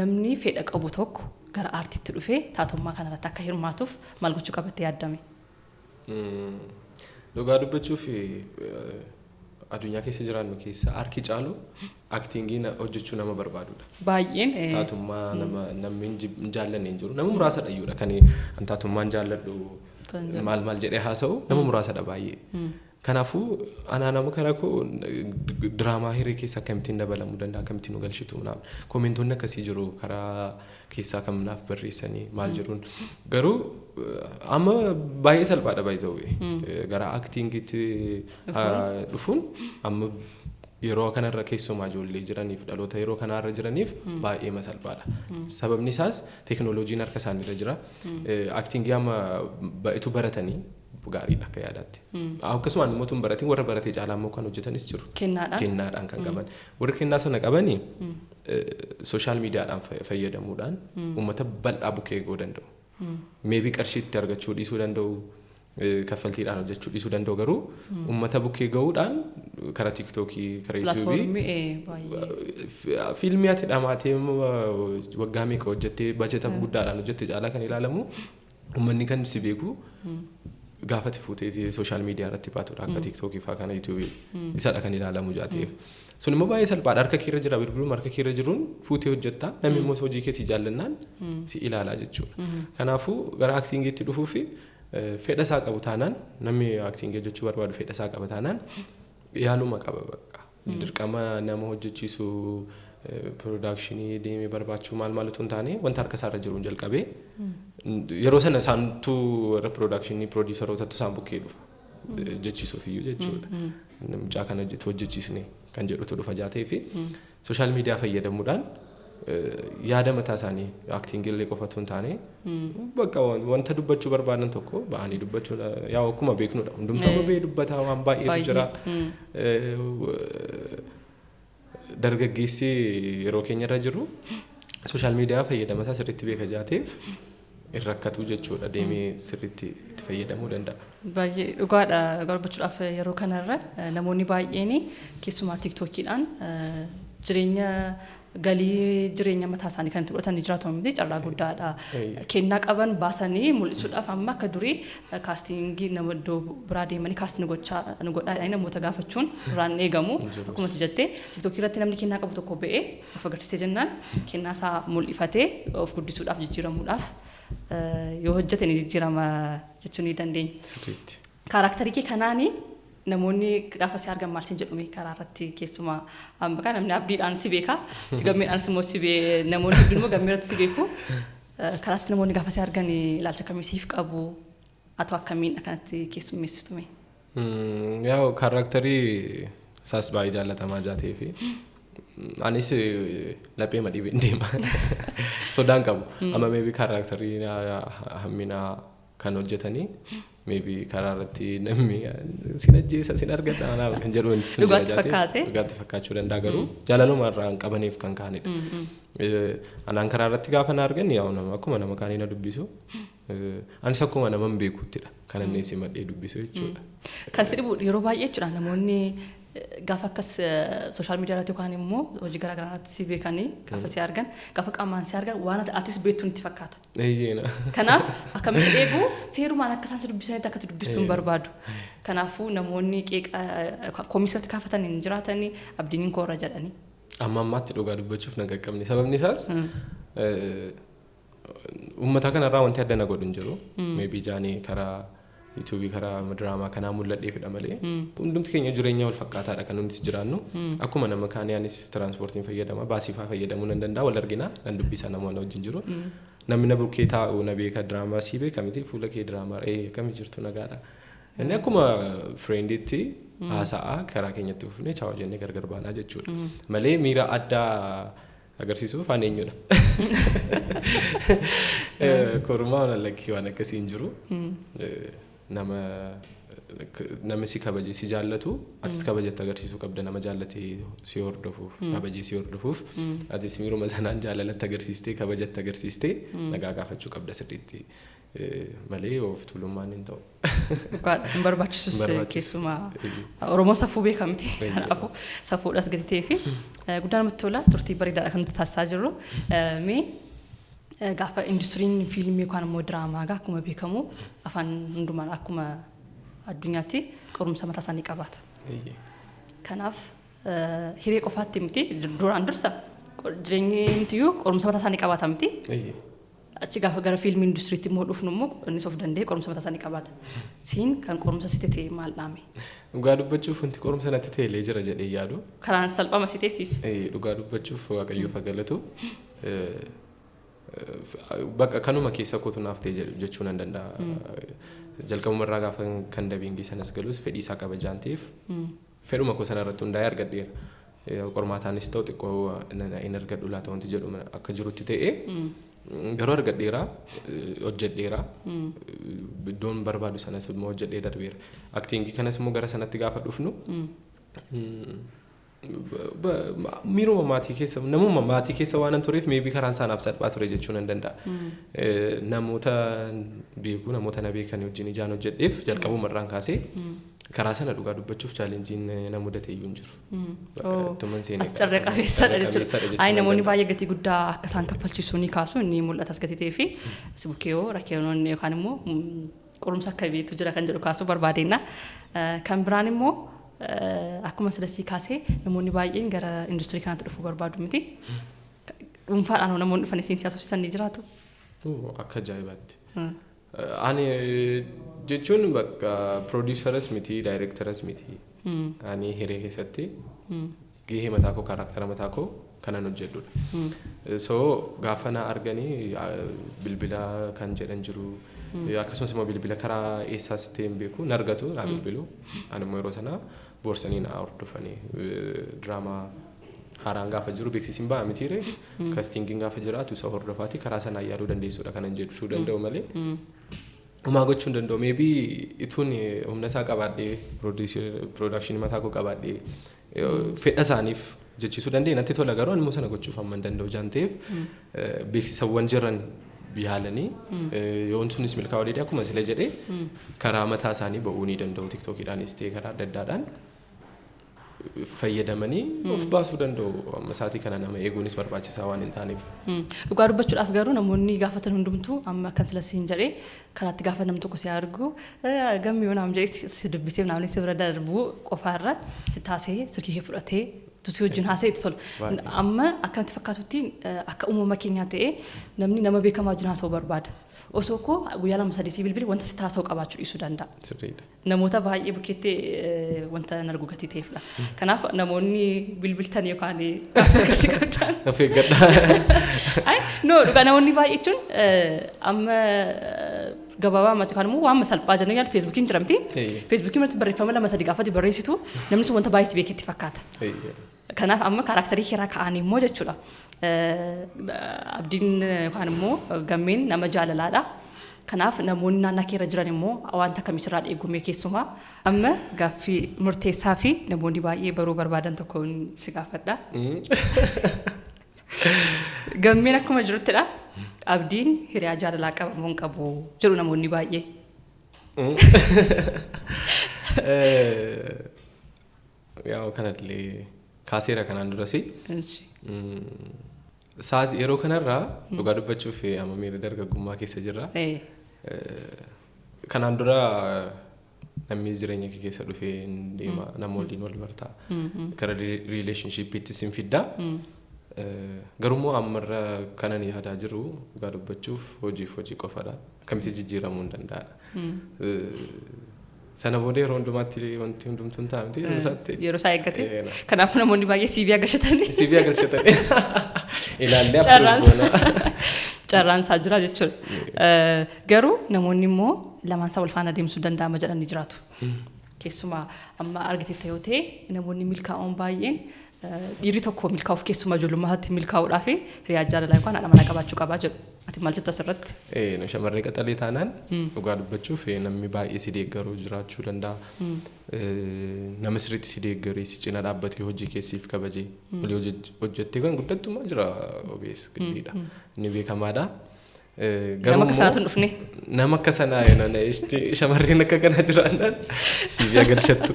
Namni fedha qabu tokko gara aartiitti dhufee taatummaa kanarratti akka hirmaatuuf maal gochuu qabattee yaaddame? Dhugaa dubbachuuf addunyaa keessa jiraannu keessa harki caalu actingii hojjechuu nama barbaadudha. Baay'een. Taatummaa nama namni hin jaallanne hin jiru. Nama muraasadha iyyuudha kan an taatummaan jaalladhu maal maal jedhee haasa'u, nama muraasadha baay'ee. Kanaafuu anaa nama karaa koo diraamaa Hiree keessa akkamittiin dabalamuu danda'a, akkamittiin nu galchitu naaf commentoonni akkasii jiru, karaa keessaa kam naaf barreessanii maal jedhuun. Garuu amma baay'ee salphaadha, baay'ee gara actingiitti dhufuun amma yeroo kanarra keessumaa ijoollee jiraniif, dhaloota yeroo kanarra jiraniif baay'ee salphaadha. Sababni isaas teekinooloojiin harka isaaniirra jira. Actingii amma baay'eetu baratanii gaariidha akka yaadaatti. Akkasumaan immoo tun baratiin warra baratee caalaa immoo kan hojjetanis jiru. Kennaadhaan. Kennaadhaan kan qaban. Warri kennaa sana qabanii social mediadhaan fayyadamuudhaan uummata bal'aa bukkee eeguu danda'u. Maybe qarshiitti argachuu dhiisuu danda'u, kaffaltiidhaan hojjechuu dhiisuu danda'u, garuu uummata bukkee gahuudhaan karaa TikTokii, karaa YouTubeii Platformii baay'ee. Fiilmii ati dhamaatee waggaa meeqa hojjettee bajeta guddaadhaan hojjette caalaa kan ilaalamu uummanni kan si beeku gaafati fuutee social media irratti baatudha, akka TikTokii fa'aa kana, YouTubeii isadha kan ilaalamu jaateef. Sun immoo baay'ee salphaadha, harka keerra jira, bilbiluma harka keerra jiruun fuutee hojjetta, namni immoo hojii kee si jaallannaan si ilaalaa jechuudha. Kanaafuu gara actingiitti dhufuu fi fedha isaa qabu taanaan, namni actingii hojjechuu barbaadu fedha isaa qaba taanaan yaaluma qaba bakka. Dirqama nama hojjechiisu, productionii deemee barbaachuu maal maal otoo hin taane, wanta harka isaarra jiruun jalqabee yeroo sana isaantu warra productionii, producerootatu isaan bukkee dhufa hojjechiisuuf iyyuu jechuudha. Mucaa kana hojjechiisne kan jedhutu dhufa jaatee fi social media fayyadamuudhaan yaada mataa isaanii, actingii illee qofa otoo hin taane, bakka wanta dubbachuu barbaadan tokko ba'anii dubbachuu, yaa akkuma beeknudha. Hundumtuu bahee dubbataa waan baay'eetu jira. Dargaggeessi yeroo keenyarra jiru social media fayyadama isaa sirriitti beeka jaateef hin rakkatu jechuudha, deemee sirriitti itti fayyadamuu danda'a. Baay'ee dhugaadha. Dubbachuudhaaf yeroo kanarra namoonni baay'een keessumaa TikTokiidhaan jireenya, galii jireenya mataa isaanii kan itti godhatanii jiraatu miti, carraa guddaadha. Kennaa qaban baasanii mul'isuudhaaf amma akka durii castingii nama iddoo biraa deemanii casting gochaa nu godhaa jedhanii namoota gaafachuun irraan eegamu. Akkuma ati jettee, TikTokii irratti namni kennaa qabu tokko ba'ee of agarsiisee jennaan kennaa isaa mul'ifatee of guddisuudhaaf, jijjiiramuudhaaf yoo hojjete ni jijjiirama jechuu ni dandeenya. Sirriitti. Characterii kee kanaanii namoonni gaafa si argan maal siin jedhume karaa irratti? Keessumaa amma kan namni abdiidhaan si beeka, si gammeedhaan immoo si namoonni hedduun immoo gammee irratti si beeku. Karaatti namoonni gaafa si argan ilaalcha akkamii siif qabu? Atoo akkamiin akkanatti keessummeessitume? Yaa, characterii isaas baay'ee jaallatamaa jaatee fi anis laphee madhibeen deema. Sodaan qabu. Amma maybe characterii hammina kan hojjetanii maybe karaa irratti namni sin ajjeesa, sin argata anaaf kan jedhu wanti sun jira. Dhugaatti jaatee fakkaate? Dhugaatti fakkaachuu danda'a, garuu jaalaluma irraa hin qabaniif kan ka'anidha. Anaan karaa irratti gaafa na argan yaa nama akkuma nama kaanii na dubbisu. Anis akkuma nama hin beekuttidha kan inni simadhee dubbisu jechuudha. Kan si dhibu yeroo baay'ee jechuudha, namoonni gaafa akkas social media irratti yookaan immoo hojii garaa garaa irratti si beekanii gaafa si argan, gaafa qaamaan si argan waan atis beektu itti fakkaata. Eeyyeena. Kanaaf akkamitti eegu, seerumaan akka isaan si dubbisanitti akka ati dubbistu hin barbaadu. Kanaafuu namoonni qeeqa komii sirratti kaafatan hin jiraatanii, abdiin hin koorra jedhanii. Amma ammaatti dhugaa dubbachuuf na qaqqabne. Sababni isaas uummata kanarraa wanti adda na godhu hin jiru. Maybe jaanii karaa YouTubeii, karaa diraamaa kanaa mul'adheefidha malee. Hundumti keenya jireenya wal fakkaataadha kan nuti jiraannu. Akkuma nama kaanii anis tiraanspoortiin fayyadama, baasii fa'aa fayyadamuu nan danda'a, wal argina, nan dubbisa namoota wajjin jiru. Namni na bukkee taa'u na beeka, diraamaa sii beeka miti, fuula kee diraamaa, ee akkami jirtu, nagaadha. Inni akkuma friendiitti haasa'aa karaa keenyatti fufnee ciao jennee gargar baanaa jechuudha. Malee miira addaa agarsiisuuf ani eenyudha. Korumaa waan lakkii waan akkasii hin jiru. Nama nama si kabajee si jaallatu atis kabajatti agarsiisuu qabda. Nama jaallatee si hordofuuf, kabajee si hordofuuf, atis miiruma sanaan jaalalatti agarsiistee, kabajatti agarsiistee nagaa gaafachuu qabda sirriitti malee of tuulummaan hin ta'u. Dhugaadha, hin barbaachisus. Hin barbaachisu. Keessumaa Oromoon safuu beekamti. Kanaafuu safuudhaas gadi ta'ee fi guddaa namatti tola, turtii bareedaadha kan nuti taasisaa jirru. Mee gaafa industiriin fiilmii yookaan immoo diraamaa gaa akkuma beekamu afaan hundumaan akkuma addunyaatti qorumsa mataa isaanii qabaata. Kanaaf Hiree qofaatti miti, duraan dursa jireenyi mitiyyuu qorumsa mataa isaanii qabaata miti. Achi gaafa gara fiilmii industiriitti immoo dhufnu immoo innis of danda'ee qorumsa mataa isaanii qabaata. Siin kan qorumsa sitti ta'e maal dhaame? Dhugaa dubbachuuf wanti qorumsa natti ta'e illee jira jedhee yaadu. Karaan salphama si teessiif. Dhugaa dubbachuuf Waaqayyoof haa galatu. Bakka kanuma keessa kootu naaf ta'e jechuu nan danda'a. Jalqabuma irraa gaafa kan dubbingii sanas galus fedhii isaa qaba jaan ta'eef fedhuma koo sana irratti hundaa'ee argadheera. Qormaataanis ta'u xiqqoo hin argadhu laata wanti jedhu akka jirutti ta'e garuu argadheera, hojjedheera, iddoon barbaadu sanas immoo hojjedhee darbeera. Actingii kanas immoo gara sanatti gaafa dhufnu miiruma maatii keessa, namuma maatii keessa waan an tureef maybe karaan isaanaaf salphaa ture jechuu nan danda'a. Namoota beeku, namoota na beekan wajjin ijaan hojjedheef jalqabuma irraan kaasee karaa sana dhugaa dubbachuuf challengeiin na mudate iyyuu hin jiru. Ati carra qabeessadha jechuudha. Ayi, namoonni baay'ee gatii guddaa akka isaan kaffalchiisu ni kaasu, ni mul'atas gatii ta'ee fi si bukkee rakkoon yookaan immoo qorumsa akka beektu jira kan jedhu kaasuu barbaadeenna. Kan biraan immoo akkuma silasii kaasee namoonni baay'een gara industirii kanaatti dhufuu barbaadu miti. Dhuunfaadhaan namoonni dhufan isin siyaasofsiisan ni jiraatu? Akka ajaa'ibaatti. Ani jechuun bakka produceras miti, directoras miti. Ani Hiree keessatti gahee mataa koo, character mataa koo kanan hojjedhudha. So gaafa na arganii bilbila kan jedhan jiru. Akkasumas immoo bilbila karaa eessaas ta'e hin beeku na argatu, naa bilbilu. Ani immoo yeroo sana boorsanii na hordofanii diraamaa haaraan gaafa jiru beeksisiin ba'a mitiire, castingiin gaafa jiraatu isa hordofaati karaa sanaan yaaduu dandeessudha kanan jechuu danda'u malee. Homaa gochuu hin danda'u. Maybe ituun humna isaa qabaadhee, productionii mataa koo qabaadhee, fedha isaaniif jechiisuu danda'e natti tola, garuu ani immoo sana gochuuf amma hin danda'u jaan ta'eef beeksisawwan jiran yaalanii yoon sunis milkaa'uu dide, akkuma sila jedhee karaa mataa isaanii ba'uu ni danda'u. TikTokiidhaanis ta'e karaa adda addaadhaan fayyadamanii of baasuu danda'u. Amma isaatii kana nama eeguunis barbaachisaa waan hin taaneef. Dhugaa dubbachuudhaaf garuu namoonni gaafatan hundumtuu amma kan sila siin jedhee karaatti gaafa namni tokko si argu gammii yoo naam jedhee si dubbisee namni si bira darbuu qofaarra si taasee silkii kee fudhatee tusi wajjin haasa'e itti tola. Amma akkanatti fakkaatutti akka uumama keenyaa ta'ee namni nama beekamaa wajjin haasa'uu barbaada. Osoo koo guyyaa 2 3 si bilbile wanta si haasa'u qabaachuu dhiisuu danda'a. Namoota baay'ee bukkeetti wanta hin argu gatii ta'eefidha. Kanaaf namoonni bilbiltan yookaan gaaffii akkasii qabdan. Of eeggadhaa. Ay, no, dhugaa namoonni baay'ee jechuun amma gabaabaa amatti yookaan immoo waan salphaa jennee yaadu Facebookiin jira miti. Facebookii irratti barreeffama 2 3 gaafati barreessitu namni sun wanta baay'ee si beeketti fakkaata. Kanaaf amma characterii kiraa ka'anii immoo jechuudha. Abdiin yookaan immoo Gammeen nama jaalalaadha. Kanaaf namoonni naannoo keerra jiran immoo wanta akkamii sirraa eegume keessumaa? Amma gaaffii murteessaa fi namoonni baay'ee baruu barbaadan tokko si gaafadha. Gammeen akkuma jiruttidha. Abdiin hiriyaa jaalalaa qaba moo hin qabu jedhu namoonni baay'ee. Yaa'u kanallee kaaseera kanaan durasi. Sa'aatii yeroo kanarraa dhugaa dubbachuuf amma miira dargaggummaa keessa jirra. Kanaan dura namni jireenya kee keessa dhufee hin deema, nama waliin wal bartaa. Gara relationshipiittis hin fiddaa. Garuu immoo ammarra kanan yaadaa jiru dhugaa dubbachuuf hojiif hojii qofadha. Akkamitti jijjiiramuu hin danda'adha. Sana booda yeroo hundumaatti wanti hundumtuu hin ta'a miti yeroo isaatti. Yeroo isaa eeggate. Kanaaf namoonni baay'ee CV agarsiisanii. CV agarsiisanii ilaallee Carraan carraan isaa jira jechuudha. Garuu namoonni immoo lamaan isaa wal faana adeemsuu danda'ama jedhanii jiraatu. Keessumaa amma argiteetta yoo ta'e namoonni milkaa'oon baay'een dhiirri tokko milkaa'uuf, keessumaa ijoollummaatti milkaa'uudhaaf hiriyaa jaalalaa yookaan haadha manaa qabaachuu qabaa jedhu. Ati maal jetta asirratti? Shamarree qaxalee taanaan dhugaa dubbachuuf namni baay'ee si deeggaru jiraachuu danda'a. Nama sirriitti si deeggaree si cina dhaabbatee hojii keessiif kabajee walii hojjettee kan guddattummaa jira obees giddiidha. Inni beekamaadha. Nama akka sanaatu hin dhufne. Nama akka sanaa shamarreen akka kanaa jiraannaan CV agalchattu.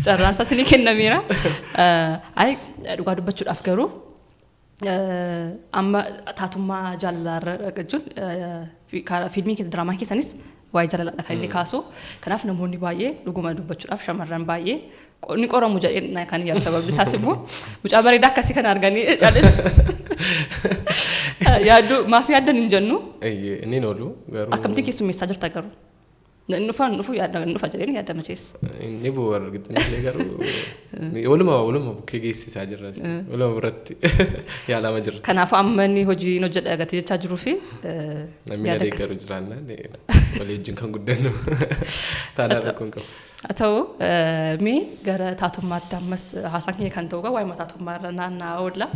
Carraan isaas ni kennameera. Ayi, dhugaa dubbachuudhaaf garuu amma taatummaa jaalalaarra jechuun fiilmii keessa diraamaa keessanis waa'ee jaalalaadha kan inni kaasu. Kanaaf namoonni baay'ee dhuguma dubbachuudhaaf shamarran baay'ee ni qoramu jedhee kan yaadu, sababni isaas immoo mucaa bareedaa akkasii kana arganii callisu. Yaadduu maaf yaaddan hin jennu. Inni oolu garuu. Akkamittiin keessummeessaa jirta garuu? Inni dhufaan dhufu yaadda, inni dhufa jedheen yaadda macheessa. Inni bu'u argitanii garuu waluma bukkee geessisaa jirra. Waluma biratti yaalama jirra. Kanaafuu amma inni hojii hojjedha gatii jechaa jiruu fi Namni na deeggaru jiraannaan walii wajjin kan guddannu taanaan rakkoon qabu. Haa ta'u, mee gara taatummaatti ammas haasaan keenya kan ta'u waa'ee taatummaa irra naanna'aa oolla.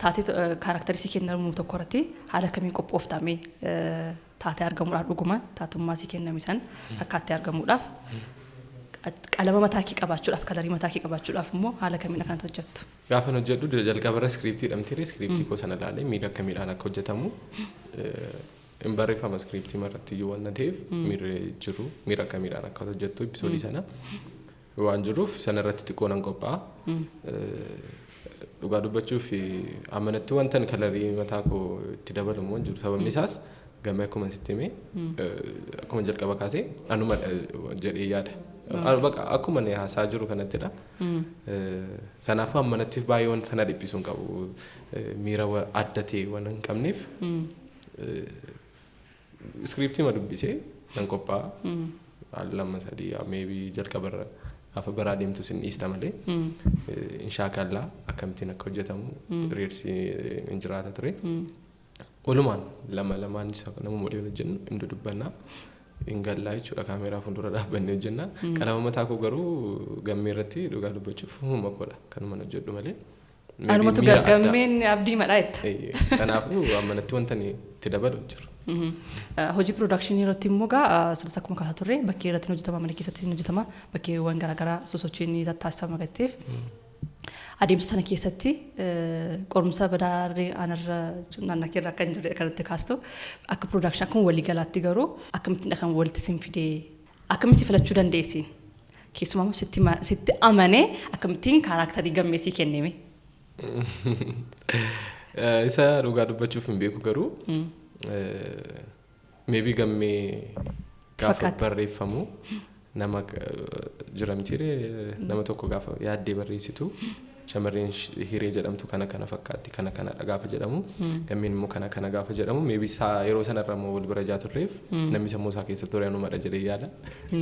Taatee character sii kennamu tokko irratti haala kamiin qophooftamee taatee argamuudhaaf, dhugumaan taatummaa sii kenname san fakkaattee argamuudhaaf, qalama mataa kee qabaachuudhaaf, color mataa kee qabaachuudhaaf immoo haala kamiin akkanatti hojjettu? Gaafa hojjedhu jalqaba irra script dhamtee script koo sana ilaalee miira akkamiidhaan akka hojjetamu hin barreeffama script irratti iyyuu waan ta'eef, miirri jiru miira akkamiidhaan akka hojjettu episode sana waan jiruuf sana irratti xiqqoo nan qophaa'a. Dhugaa dubbachuuf amanatti wantan color mataa koo itti dabalu immoo hin jiru. Sababni isaas gammee akkuma sitti hime, akkuma jalqaba kaasee anuma jedhee yaada. Akkuma inni haasaa jiru kanattidha. Sanaafuu ammanatti baay'ee wanta na dhiphisuu hin qabu. Miira adda ta'e waan hin qabneef script ma dubbisee nan qophaa'a. Lama sadii maybe jalqabarra gaafa baraa deemtu sin dhiista malee in shaakallaa akkamittiin akka hojjetamu rehearse hin jiraata ture. Walumaan lama lamaan isa nama waliin hojjennu hin dudubbannaa. Hin gallaa jechuudha, kaameeraa fuuldura dhaabbannee hojjenna. Qalama mataa koo garuu gammee irratti dhugaa dubbachuuf uumama koodha kanuma hojjedhu malee. Anumatu gammeen abdii madhaa jetta. Kanaafuu ammanatti wanta itti dabalu jiru. Hojii production irratti immoo gaa sirriitti akkuma kaasaa turre bakkee irratti hojjetama, mana keessatti ni hojjetama, bakkeewwan garaagaraa sosochiin ni tattaasifama gateef. Adeemsa sana keessatti qorumsa badaarree anarra naannoo keerra akka hin jirre kanatti kaastu, akka production akkuma waliigalaatti garuu akkamittiin kan walitti sin fidee, akkamitti filachuu dandeessi, keessumaa immoo sitti amanee akkamittiin character gammeessii kenneme? Isa dhugaa dubbachuuf hin beeku garuu maybe gammee gaafa barreeffamu nama jira mitiiree, nama tokko gaafa yaaddee barreessitu shamarreen Hiree jedhamtu kana kana fakkaatti, kana kanadha gaafa jedhamu, gammeen immoo kana kana gaafa jedhamu, maybe yeroo sanarra immoo wal bira jaa turreef namni sammuu isaa keessa ture anumadha jedhee yaada.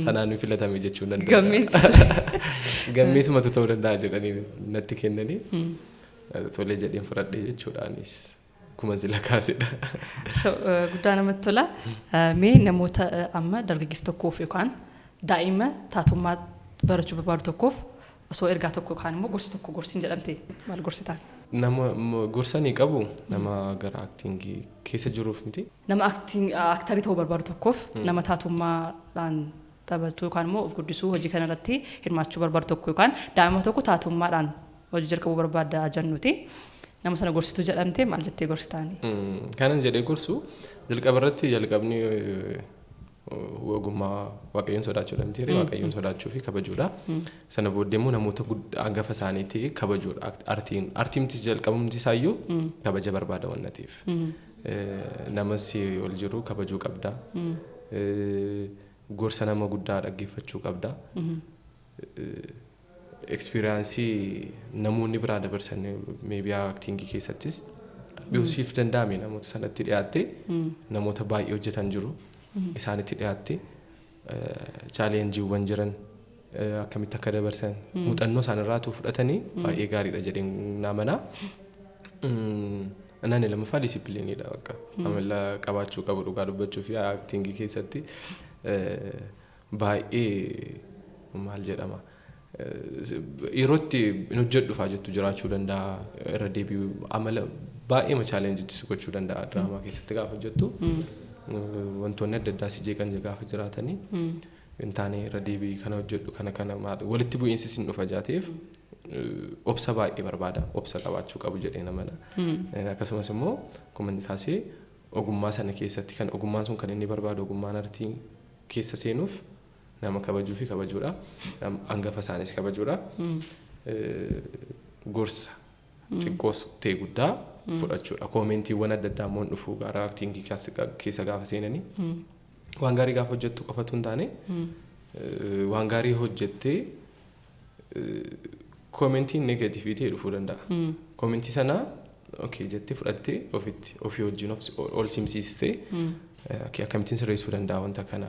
Sanaan filatame jechuu danda'a. Gammeesumatu ta'uu danda'a jedhanii natti kennanii tolee jedheen fudhadhee jechuudha anis. Akkuma sila kaasedha. Guddaa namatti tola. Mee namoota amma dargaggeessa tokkoof yookaan daa'ima taatummaa barachuu barbaadu tokkoof osoo ergaa tokko yookaan immoo gorsi tokko gorsiin jedhamte maal gorsitaan? Nama gorsa ni qabu nama gara acting keessa jiruuf miti. Nama actor ta'uu barbaadu tokkoof, nama taatummaadhaan taphachuu yookaan immoo of guddisuu hojii kanarratti hirmaachuu barbaadu tokko yookaan daa'ima tokko taatummaadhaan hojii jalqabuu barbaada jennuti. Nama sana gorsituu jedhamte maal jettee gorsitaani? Kanan jedhee gorsu jalqaba irratti jalqabni ogummaa Waaqayyoon sodaachuudha miti, Waaqayyoon sodaachuu fi kabajuudha. Sana booddee immoo namoota hangafa isaanii ta'e kabajuudha. Artiimtis jalqabumti isaayyuu kabaja barbaada waan ta'eef. Namas ol jiru kabajuu qabda. Gorsa nama guddaa dhaggeeffachuu qabda. Experience namoonni biraa dabarsan maybe acting keessattis siif danda'ame namoota sanatti dhiyaatte, namoota baay'ee hojjetan jiru, isaanitti dhiyaatte challengewwan jiran akkamitti akka dabarsan muuxannoo isaanirraatu fudhatanii baay'ee gaariidha jedheen namana. Inni lammaffaa disciplineiidha, bakka amala qabaachuu qabu. Dhugaa dubbachuu fi acting keessatti baay'ee maal jedhama, yeroo itti hin hojjedhu fa'aa jettu jiraachuu danda'a, irra deebi'u amala baay'ee challengeitti gochuu danda'a. Diraamaa keessatti gaafa hojjettu wantoonni adda addaa si jeeqan gaafa jiraatanii hin taane irra deebii kana hojjedhu, kana kana maal walitti bu'iinsi sin dhufa jaateef obsa baay'ee barbaada, obsa qabaachuu qabu jedhee namana. Akkasumas immoo akkuma inni kaasee ogummaa sana keessatti kan ogummaan sun kan inni barbaadu, ogummaan artii keessa seenuuf nama kabajuu fi kabajuudha. Hangafa isaanis kabajuudha. Gorsa xiqqoos ta'e guddaa fudhachuudha. Commentiiwwan adda addaa immoo dhufu gara acting keessa gaafa seenanii. Waan gaarii gaafa hojjettu qofatu hin taane, waan gaarii hojjettee commentiin negative ta'e dhufuu danda'a. Comment sana Okay jettee fudhattee ofitti ofii wajjin ol simsiistee akkamittiin sirreessuu danda'a wanta kana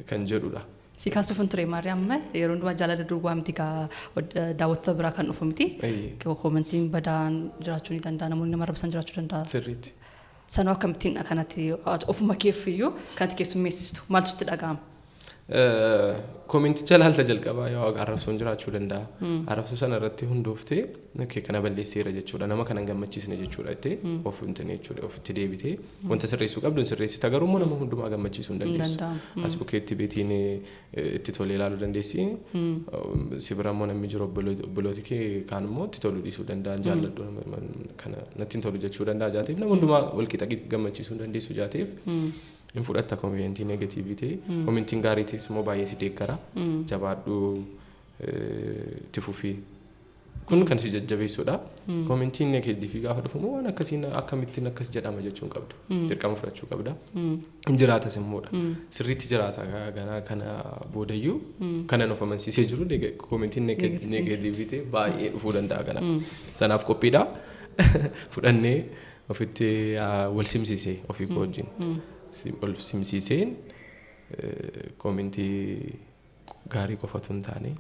kan jedhudha. Si kaasuuf hin ture maarree, amma yeroo hundumaa jaalala duwwaa miti gaa daawwattoota biraa kan dhufu miti. Commentiin badaan jiraachuu ni danda'a, namoonni nama arrabsan jiraachuu danda'a. Sirriitti. Sanoo akkamittiin kanatti ofuma keeffiyyuu kanatti keessummeessistu, maaltu sitti dhaga'ama? Commenticha ilaalta jalqabaa, yoo arrabsoon jiraachuu danda'a. Arrabsoo sana irratti hundooftee, okay, kana balleesseera jechuudha. Nama kana hin gammachiisne jechuudha jettee of hin jechuudha, ofitti deebitee wanta sirreessuu qabdu hin sirreessita, garuu immoo nama hundumaa gammachiisuu hin dandeessu. As bukkeetti beetiin itti tolee ilaaluu dandeessi. Si bira immoo namni jiru, obbolooti kee kaan immoo itti toluu dhiisuu danda'an, jaalladhu kana natti hin tolu jechuu danda'a jaateef, nama hundumaa walqixa gammachiisuu hin dandeessu jaateef. Hin fudhatta commentii negative ta'e. Commentiin gaarii ta'es immoo baay'ee si deeggara. Jabaadhu, itti fufii. Kun kan si jajjabeessudha. Commentiin negative gaafa dhufu immoo waan akkasiin akkamittiin akkas jedhama jechuun qabdu. Dirqama fudhachuu qabda. Hin jiraatas immoodha. Sirriitti jiraata ganaa kana boodayyuu kanan of amansiisee jiru, commentiin negative ta'e baay'ee dhufuu danda'a kana. Sanaaf qophiidha. Fudhannee ofitti wal simsiisee, ofii koo wajjin ol simsiiseen, commentii gaarii qofatu hin taane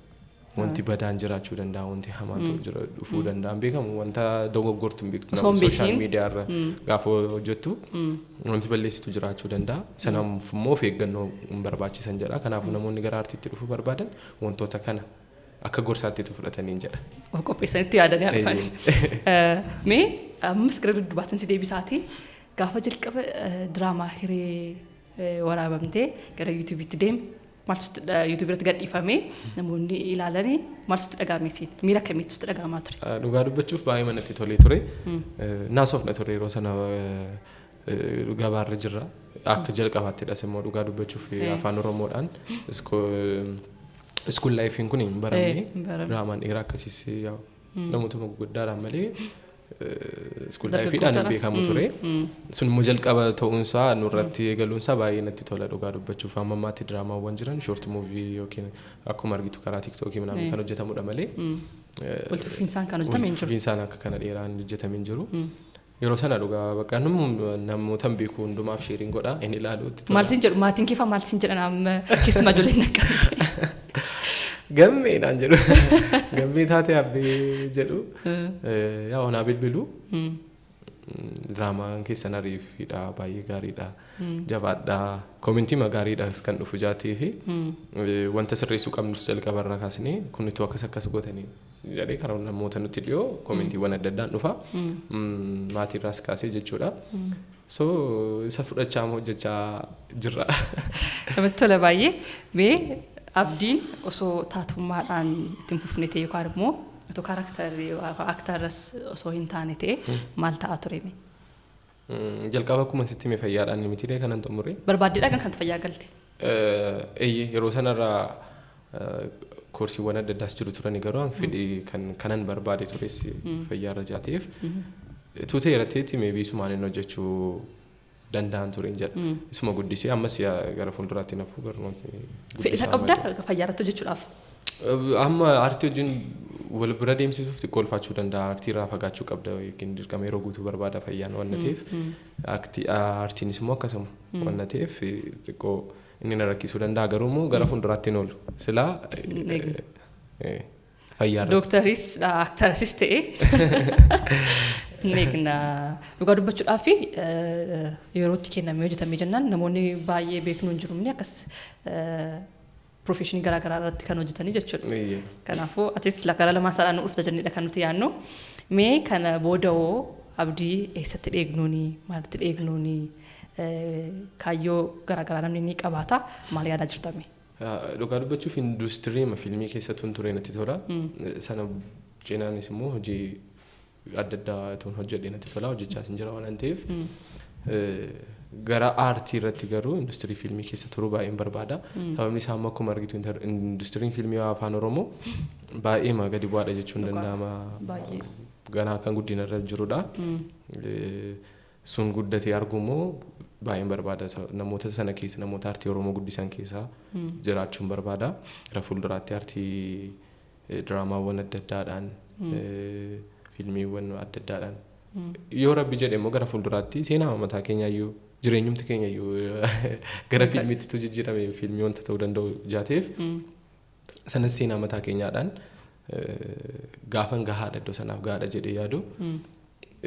wanti badaan jiraachuu danda'a, wanti hamaan dhufuu danda'a, hin beekamu, wanta dogoggortu hin beektu. Social media irra gaafa hojjettu wanti balleessitu jiraachuu danda'a. Sanaaf immoo of eeggannoo hin barbaachisan jedha. Kanaafuu namoonni gara aartiitti dhufuu barbaadan wantoota kana akka gorsaatti fudhatanii jedha. Of qopheessanitti yaadanii dhufan. Mee ammas gara duddubaatti si deebisaati. Gaafa jalqaba diraamaa Hiree waraabamtee gara YouTubeitti deeme, maaltu YouTube irratti gadhiifamee namoonni ilaalanii, maaltu sitti dhaga'ame siin, miira akkamiitu sitti dhaga'amaa ture? Dhugaa dubbachuuf baay'ee manatti tolee ture. Naasofna ture yeroo sana, gabaarra jirra. Akka jalqabaattidhas immoo dhugaa dubbachuuf afaan Oromoodhaan school lifeiin kun hin baramne. Diraamaan dheeraa akkasiis namoota gurguddaadhaan malee school lifeiidhaan hin beekamu ture. Sun immoo jalqaba ta'uunsaa, nurratti eegaluunsaa baay'ee natti tola dhugaa dubbachuuf. Amma ammaatti diraamaawwan jiran short movie yookiin akkuma argitu karaa TikTokii minaamin kan hojjetamudha malee. Walitti fufiinsaan kan hojjetame hin jiru. Walitti fufiinsaan akka kana dheeraan hojjetame hin jiru. Yeroo sana dhugaa bakka namoota beeku hundumaaf shareiin godha, inni ilaalu. Maal siin jedhu maatiin keefa, maal siin jedhan amma keessumaa ijoolleen naqqabte? Gammee naan jedhu. Gammee taatee abbee jedhu. Yaa onaa bilbilu. Diraamaan keessan ariifiidha, baay'ee gaariidha, jabaadha, commentii gaariidha kan dhufu jaatee fi wanta sirreessuu qabnus jalqabarraa kaasnee kun itti akkas akkas gootanii jedhee karaa namoota nutti dhiyoo commentiiwwan adda addaan dhufa, maatiirraas kaasee jechuudha. So isa fudhachaa hojjechaa jirra. Namatti tola baay'ee. Mee Abdiin osoo taatummaadhaan ittiin fufne ta'e yookaan immoo otoo characterii actoras osoo hin taane ta'e maal ta'a ture? Jalqaba akkuma sitti hime fayyaadhaan miti kanan xumure. Barbaaddeedhaa kan fayyaa galte? Eeyyee, yeroo sanarraa koorsiiwwan adda addaas jiru turani, garuu an fedhii kan kanan barbaade tures fayyaarra jaateef tuutee irratti maybe isumaan inni hojjechuu danda'an tureen jedha. Isuma guddisee ammas gara fuulduraatti nafuu barnootni. Fedhii isaa qabdaa fayyaa irratti hojjechuudhaaf? Amma aartii wajjin wal bira deemsisuuf xiqqoo ulfaachuu danda'a. Aartii irraa fagaachuu qabda yookiin dirqama yeroo guutuu barbaada fayyaan waan ta'eef. Aartiinis immoo akkasuma waan ta'eef xiqqoo inni na rakkisuu danda'a, garuu immoo gara fuulduraatti hin oolu. Silaa fayyaa irratti. Dooktaris actorasis ta'e inni dhugaa dubbachuudhaaf yerootti kennamee hojjetamee jennaan namoonni baay'ee beeknu hin jirumne akkas professionii garaa garaa irratti kan hojjetanii jechuudha. Kanaafuu atis gara lamaan isaadhaan nu dhufta jennedha kan nuti yaadnu. Mee kana booda'oo Abdii eessatti dheegnuuni, maalitti dheegnuuni, kaayyoo garaa garaa namni ni qabaata, maal yaadaa jirtame? Dhugaa dubbachuuf industirii fiilmii keessattuu ture natti tola. Sana cinaanis immoo hojii adda addaa tuun hojjedhe natti tola, hojjechaas hin jira waan ta'eef. Gara aartii irratti garuu industirii fiilmii keessa turuu baay'een barbaada. Sababni isaa immoo akkuma argitu industiriin fiilmii afaan Oromoo baay'ee gadi bu'aadha jechuun danda'ama. Ganaa kan guddina irra jirudha. Sun guddatee arguu immoo baay'een barbaada. Namoota sana keessa, namoota aartii Oromoo guddisan keessa jiraachuun barbaada. Gara fuulduraatti aartii diraamaawwan adda addaadhaan, fiilmiiwwan adda addaadhaan Yoo Rabbi jedhe immoo gara fuulduraatti seenaa mataa keenyaayyuu, jireenyumti keenyayyuu gara fiilmiitti jijjiirame, fiilmii wanta ta'uu danda'u jaateef, sanas seenaa mataa keenyaadhaan gaafan gahaadha, iddoo sanaaf gahaadha jedhee yaadu,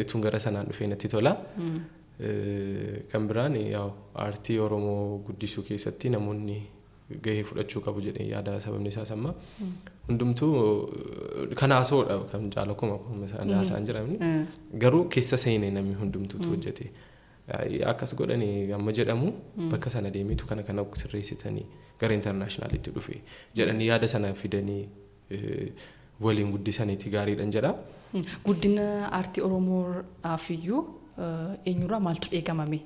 ittuun gara sanaan dhufee natti tola. Kan biraan yaa'u aartii Oromoo guddisuu keessatti namoonni gahee fudhachuu qabu jedhee yaada. Sababni isaas amma hundumtuu kan haasa'uudha, kan caala akkuma isaan haasa'an jiran, garuu keessa seenee namni hundumtuutu hojjete. Akkas godhanii amma jedhamu bakka sana deemeetu kana kana sirreessitanii gara internationalitti dhufe jedhanii yaada sana fidanii waliin guddisaniiti gaariidhan jedha. Guddina aartii Oromoodhaaf iyyuu eenyurraa maaltu eegamame?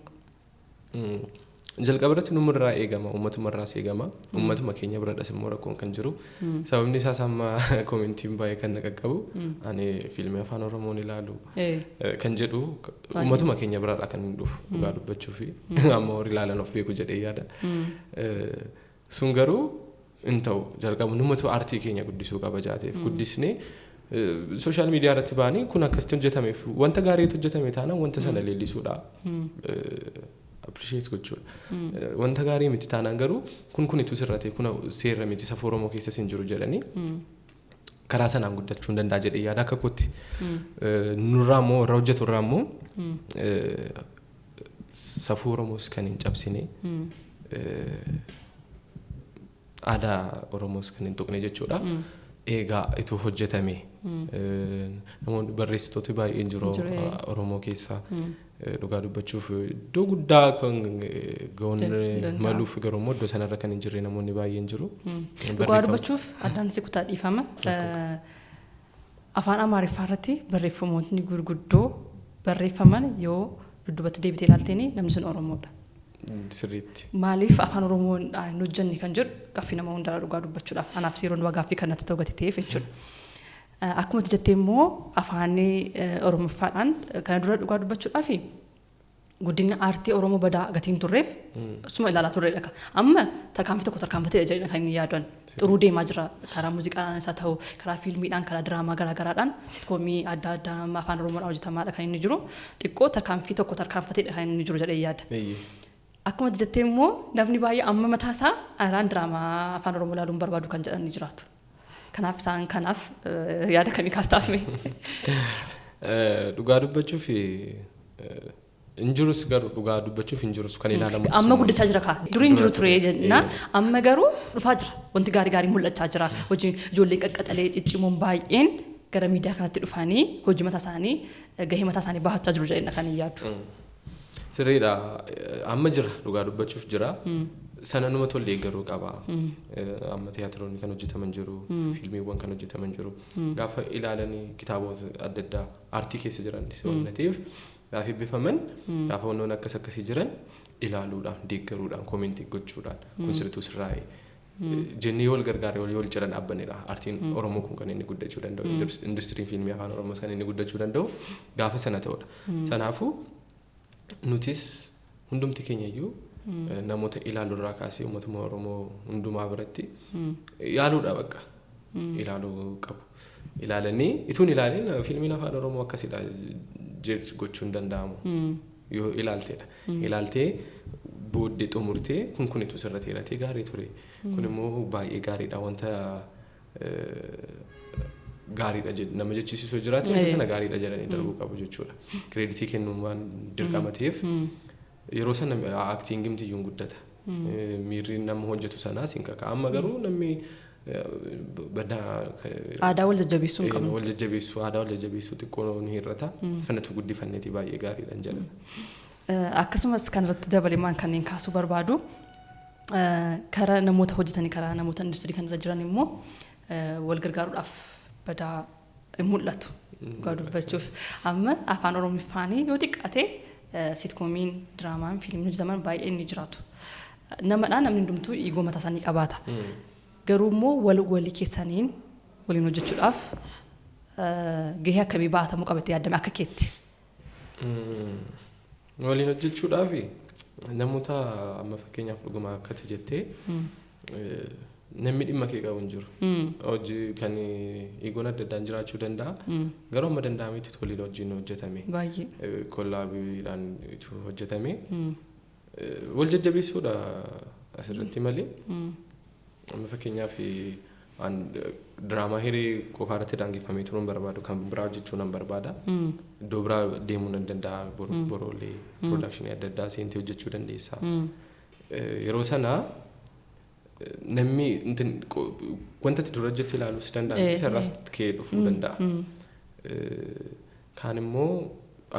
Jalqaba irratti numarraa eegama, ummatumarraas eegama, ummatuma keenya biradhas immoo rakkoon kan jiru. Sababni isaas amma commentiin baay'ee kan na qaqqabu, ani fiilmii afaan Oromoon ilaalu kan jedhu ummatuma keenya biradha kan inni dhufu, dhugaa dubbachuu fi amma warri ilaalan of beeku jedhee yaada. Sun garuu hin ta'u. Jalqaba numatu aartii keenya guddisuu qaba jaateef, guddisnee social media irratti ba'anii kun akkasitti hojjetameef, wanta gaariitu hojjetame taanaan wanta sana leellisuudha. Appreciate gochuudha. Wanta gaarii miti taanaan garuu kun kunitu sirrate, kun seera miti, safuu Oromoo keessas hin jiru jedhanii karaa sanaan guddachuu hin danda'a jedhee yaada akka kootti. Nurraa immoo, warra hojjetu irraa immoo, safuu Oromoos kan hin cabsine, aadaa Oromoos kan hin tuqne jechuudha. Eegaa ituu hojjetame, namoonni barreessitooti baay'een jiru Oromoo keessaa. Dhugaa dubbachuuf iddoo guddaa kan ga'uun maluuf, garuu immoo iddoo sanarra kan hin jirre namoonni baay'een jiru. Dhugaa dubbachuuf, addaan si kutaa, dhiifama. Afaan Amaariffaa irratti barreeffamootni gurguddoo barreeffaman yoo dudduubatti deebitee ilaalteen namni sun Oromoodha. Sirriitti. Maaliif afaan Oromoon hin hojjenne kan jedhu gaaffii nama hundaa, dhugaa dubbachuudhaaf anaaf yeroo hundumaa gaaffii kanatti ta'u gati ta'eef jechuudha. Akkuma jettee immoo afaan Oromoffaadhaan kana dura dhugaa dubbachuudhaaf guddinni aartii Oromoo badaa gatiin turreef suma ilaalaa turreedha. Amma tarkaanfii tokko tarkaanfatee jedhanii kan inni yaadan xuruu deemaa jira. Karaa muuziqaadhaan isaa ta'u, karaa fiilmiidhaan, karaa diraamaa garaagaraadhaan, sitcomii adda addaa afaan Oromoodhaan hojjetamaadha kan inni jiru. Xiqqoo tarkaanfii tokko tarkaanfateedha kan inni jiru jedhee yaada. Akkuma jettee immoo namni baay'ee amma mataa isaa araan diraamaa afaan Oromoo ilaaluun barbaadu kan jedhan ni jiraatu. Kanaaf isaan kanaaf yaada kamii kaastaafme? Dhugaa dubbachuuf hin jirus, garuu dhugaa dubbachuuf hin jirus kan ilaalamu. Amma guddachaa jira kaa. Durii hin jiru ture jenna. Amma garuu dhufaa jira. Wanti gaarii gaarii mul'achaa jira. Hojii ijoolleen qaqqaxalee ciccimoon baay'een gara miidiyaa kanatti dhufanii hojii mataa isaanii, gahee mataa isaanii bahachaa jiru jedhee kan hin yaadu. Sirriidha. Amma jira, dhugaa dubbachuuf jira. Sana numa tollee garuu qaba. Amma tiyaatiroonni kan hojjetaman jiru, fiilmiiwwan kan hojjetaman jiru. Gaafa ilaalanii kitaabota adda addaa aartii keessa jiran waan ta'eef, gaafa eebbifaman, gaafa wantoonni akkas akkasii jiran ilaaluudhaan, deeggaruudhaan, commentii gochuudhaan, kun sirriitu sirraa'e jennee yoo wal gargaaree yoo wal cina dhaabbanidha. Aartiin Oromoo kun kan inni guddachuu danda'u, industiriin fiilmii afaan Oromoos kan inni guddachuu danda'u gaafa sana ta'udha. Sanaafuu nutis hundumti keenya iyyuu namoota ilaalurraa kaasee uummatuma Oromoo hundumaa biratti yaaluudha bakka ilaaluu qabu. Ilaalanii ituun ilaalin fiilmiin afaan Oromoo akkasidha gochuu hin danda'amu. Yoo ilaalteedha. Ilaaltee booddee xumurtee kun kunitu sirratti hiratee gaarii ture. Kun immoo baay'ee gaariidha, wanta gaariidha nama jechisiisuu jiraate, wanta sana gaariidha jedhanii darbuu qabu jechuudha. Creditii kennuun waan dirqama ta'eef yeroo sana actingimti iyyuu hin guddata. Miirri nama hojjetu sanaas hin kaka'a. Amma garuu namni badaa Aadaa wal jajjabeessuu hin qabnu. Wal jajjabeessuu, aadaa wal jajjabeessuu xiqqoo ni hir'ata. Sanatu guddifanneeti baay'ee gaariidha jedha. Akkasumas kan irratti dabalemaan kanneen kaasuu barbaadu, karaa namoota hojjetanii, karaa namoota industirii kanarra jiran immoo wal gargaaruudhaaf badaa hin mul'atu. Dhugaa dubbachuuf amma afaan Oromiffaanii yoo xiqqaate sitcomiin, diraamaan, fiilmiin hojjetaman baay'een ni jiraatu. Namadhaa namni hundumtuu ego mataa isaanii qabaata. Garuu immoo wal walii keessaniin waliin hojjechuudhaaf gahee akkamii baatamuu qabatee yaadame akka keetti? Waliin hojjechuudhaaf namoota amma fakkeenyaaf dhuguma akkati jettee Namni dhimma kee qabu hin jiru. Hojii kan eegoon adda addaan jiraachuu danda'a. Garuu amma danda'ametti toliidha hojiin hojjetame. Baay'ee. Kollaabiidhaan hojjetame. Wal jajjabeessuudha asirratti malee. Amma fakkeenyaaf diraamaa Hiree qofa irratti daangeffamee turuu hin barbaadu, kan biraa hojjechuu nan barbaada. Iddoo biraa deemuu nan danda'a, boroolee production adda addaa seentee hojjechuu dandeessa. Yeroo sana namni wanta ati dura hojjette ilaaluus danda'a, isarraas ka'ee dhufuu danda'a. Kaan immoo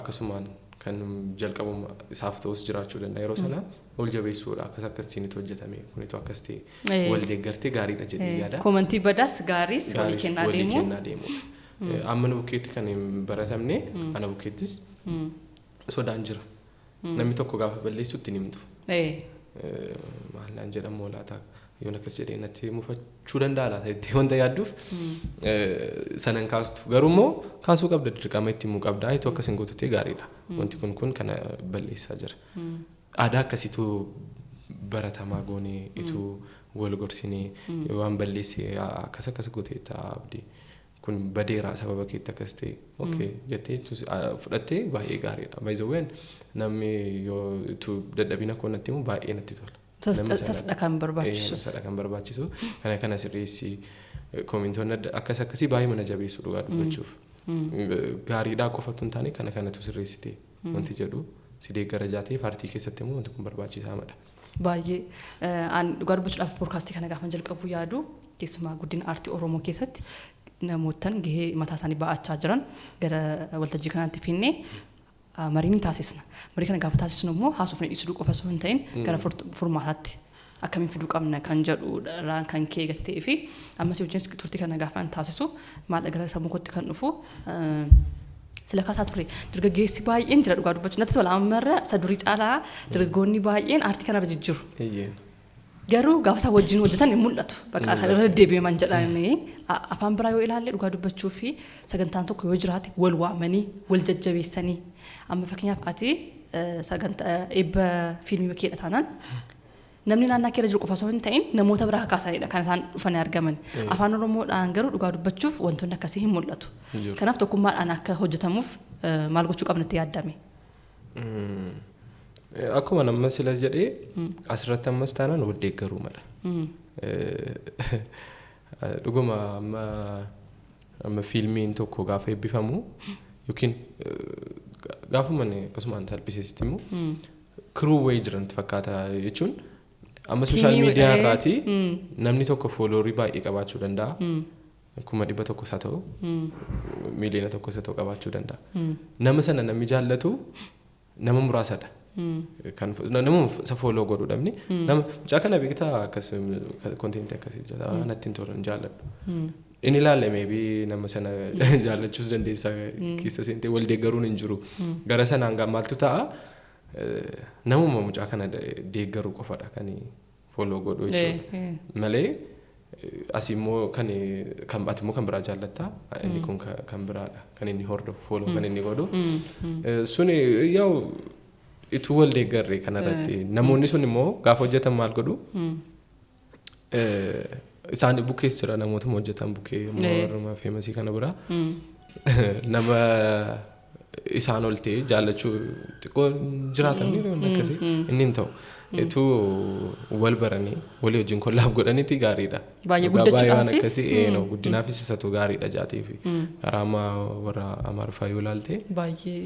akkasumaan kan jalqabuma isaaf ta'us jiraachuu danda'a. Yeroo sana wal jabeessuudha, akkas akkasiinitu hojjetame, kunitu akkas ta'e, wal deeggartee gaariidha jedhee yaada. Commentii badaas gaariis walii kennaa walii deemu. Kennaa deemudha. Amma nu bukkeetti kan hin baratamne, ana bukkeettis sodaan jira. Namni tokko gaafa balleessu itti hin himtu. Maal naan jedhamu laata, yoon akkas jedhee natti mufachuu danda'a laata jettee wanta yaadduuf sanan kaastu. Garuu immoo kaasuu qabda, dirqama itti himuu qabda. Itoo akkas hin gootu ta'e gaariidha. Wanti kun kana balleessaa jira. Aadaa akkasiitu baratamaa goonee, ituu wal gorsinee, waan balleesse akkas akkas gootee ta'a abdii. Kun badeera sababa keetti akkas ta'e, okay jettee fudhattee baay'ee gaariidha. By the way, namni yoo ituu dadhabina koo natti himu baay'ee natti tola. Namni Sasadha kan barbaachisus. Sasadha kan barbaachisu. Kana kana sirreessi, commentoonni akkas akkasii baay'ee mana jabeessu dhugaa dubbachuuf. Gaariidhaa qofatu hin taane, kana kanatu sirreessite wanti jedhu si deeggara jaatee, paartii keessatti immoo wanti kun barbaachisaa madha. Baay'ee. An dhugaa dubbachuudhaaf podcastii kana gaafan jalqabu yaadu, keessumaa guddina aartii Oromoo keessatti namootan gahee mataa isaanii ba'achaa jiran gara waltajjii kanaatti finnee marii ni taasisna. Marii kana gaafa taasisnu immoo haasofni dhiisuu qofa osoo hin ta'in gara furmaataatti akkamiin fiduu qabna kan jedhu irraan kan kee gati ta'ee fi ammas wajjinis turtii kana gaafa taasisu maal gara sammuu kootti kan dhufu, sila kaasaa ture, dargaggeessi baay'een jira dhugaa dubbachuu natti tola, ammarra isa durii caalaa dargaggoonni baay'een aartii kanarra jijjiru. Garuu gaafa isaan wajjin hojjetan hin mul'atu. Bakka kan irra deddeebi'aman jedhanii afaan biraa yoo ilaalle, dhugaa dubbachuu fi sagantaan tokko yoo jiraate wal waamanii wal jajjabeessanii, amma fakkeenyaaf ati sagantaa eebba fiilmii keedha taanaan namni naannaa keerra jiru qofa osoo hin ta'in namoota biraa kakaasanidha kan isaan dhufanii argaman. Afaan Oromoodhaan garuu dhugaa dubbachuuf wantoonni akkasii hin mul'atu. Kanaaf tokkummaadhaan akka hojjetamuuf maal gochuu qabna itti yaaddame? Akkuma nama sila jedhee, asirratti ammas taanaan wal deeggaruu mala. Dhuguma amma fiilmiin tokko gaafa eebbifamu yookiin gaafuma akkasumaan salphiseesitti immoo crew wayii jirantu fakkaata, jechuun amma social media irraati namni tokko followerii baay'ee qabaachuu danda'a. 100,000 haa ta'u, 1,000,000 haa ta'u qabaachuu danda'a. Nama sana namni jaallatu nama muraasadha. Kan nama isa follow godhu dhabni nama mucaa kana beektaa, akkas contentii akkasii hojjeta, natti hin tolu, hin jaalladhu. Inni ilaalle maybe nama sana jaallachuus dandeessa, keessa seentee wal deeggaruun hin jiru. Gara sanaan maaltu ta'a, namuma mucaa kana deeggaruu qofadha kan follow godhu jechuudha. Malee asii immoo kan ati immoo kan biraa jaallatta, inni kun kan biraadha kan inni hordofu, follow kan inni godhu. Suni yaa'u ituu wal deeggarre kanarratti namoonni sun immoo gaafa hojjetan maal godhu, isaan bukkees jira, namoota hojjetan bukkee warra famousii kana bira nama isaan ol ta'e jaallachuu xiqqoo jiraatan akkasii inni hin ta'u. Ituu wal baranii walii wajjin collab godhaniiti gaariidha. Baay'ee Dhugaa baay'ee waan guddachuudhaafis. akkasii no, guddinaafis isatu gaariidha jaateefi. Karaa ammaa warra Amaariffaa yoo ilaalte Baay'ee.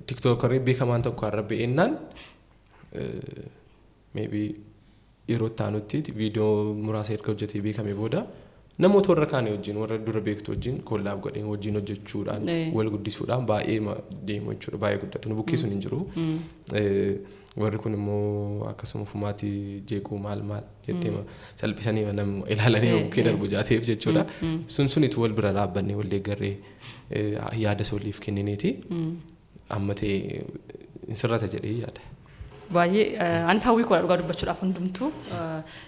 TikTokerii beekamaan tokko har'a ba'eennaan maybe yeroo itti aanutti viidiyoo muraasa erga hojjetee beekame booda namoota warra kaanii wajjin, warra dura beektu wajjin collab godhee wajjin hojjechuudhaan wal guddisuudhaan baay'ee deemu jechuudha, baay'ee guddatu. Nu bukkee sun hin jiru. Warri kun immoo akkasuma fumaatii jeequu maal maal jettee salphisanii nama ilaalanii bukkee darbu jaateef jechuudha. Sun sunitu wal bira dhaabbannee wal deeggarree yaada isa waliif kennineeti amma ta'e hin sirrata jedhee yaada. Baay'ee anis hawwii koodha dhugaa dubbachuudhaaf. Hundumtuu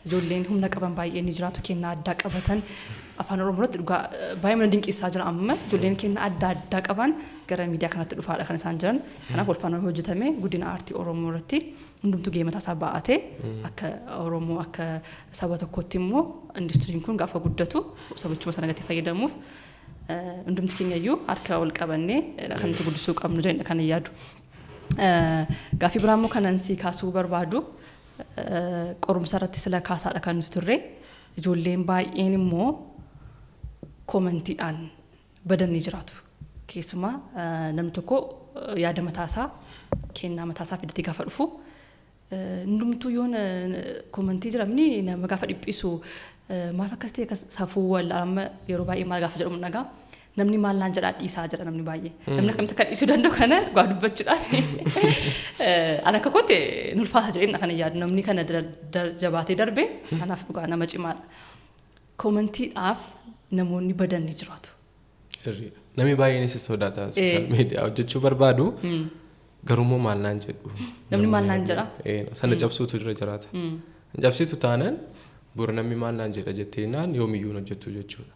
ijoolleen humna qaban baay'ee ni jiraatu, kennaa addaa qabatan. Afaan Oromoo irratti dhugaa baay'ee mana dinqisaa jira. Amma ijoolleen kennaa adda addaa qaban gara miidiyaa kanatti dhufaadha kan isaan jiran. Kanaaf wal faana hojjetame guddina aartii Oromoo irratti hundumtuu gahee mataa isaa ba'atee, akka Oromoo, akka saba tokkotti immoo industiriin kun gaafa guddatu sabichuma sana gatii fayyadamuuf hundumti keenya iyyuu harka wal qabannee kan nuti guddisuu qabnu jedhanii kan yaadu. Gaaffii biraa immoo kanan si kaasuu barbaadu, qorumsa irratti sila kaasaadha kan nuti turre. Ijoolleen baay'een immoo commentiidhaan badanii jiraatu. Keessumaa namni tokko yaada mataasaa, kennaa mataasaa fidatee gaafa dhufu, hundumtuu yoon commentii jiramni nama gaafa dhiphisu, maaf akkas ta'e, akkas safuu wal amma yeroo baay'ee maal gaafa jedhamu dhagaa, namni maal naan jedhaa dhiisaa jedha namni baay'ee. Namni akkamitti akka dhiisuu danda'u kana dhugaa dubbachuudhaaf ani akka kootti nulfaata jedheen kana yaadu. Namni kana jabaatee darbe kanaaf dhugaa nama cimaadha. Commentiidhaaf namoonni badan ni jiraatu. Sirriidha. Namni baay'eenis sodaata, social media hojjechuu barbaadu, garuummoo maal naan jedhu. Namni maal naan jedha? Sana cabsuutu irra jiraata. Cabsitu taanaan bor namni maal naan jedha jettee naan yoomiyyuu hin hojjettu jechuudha.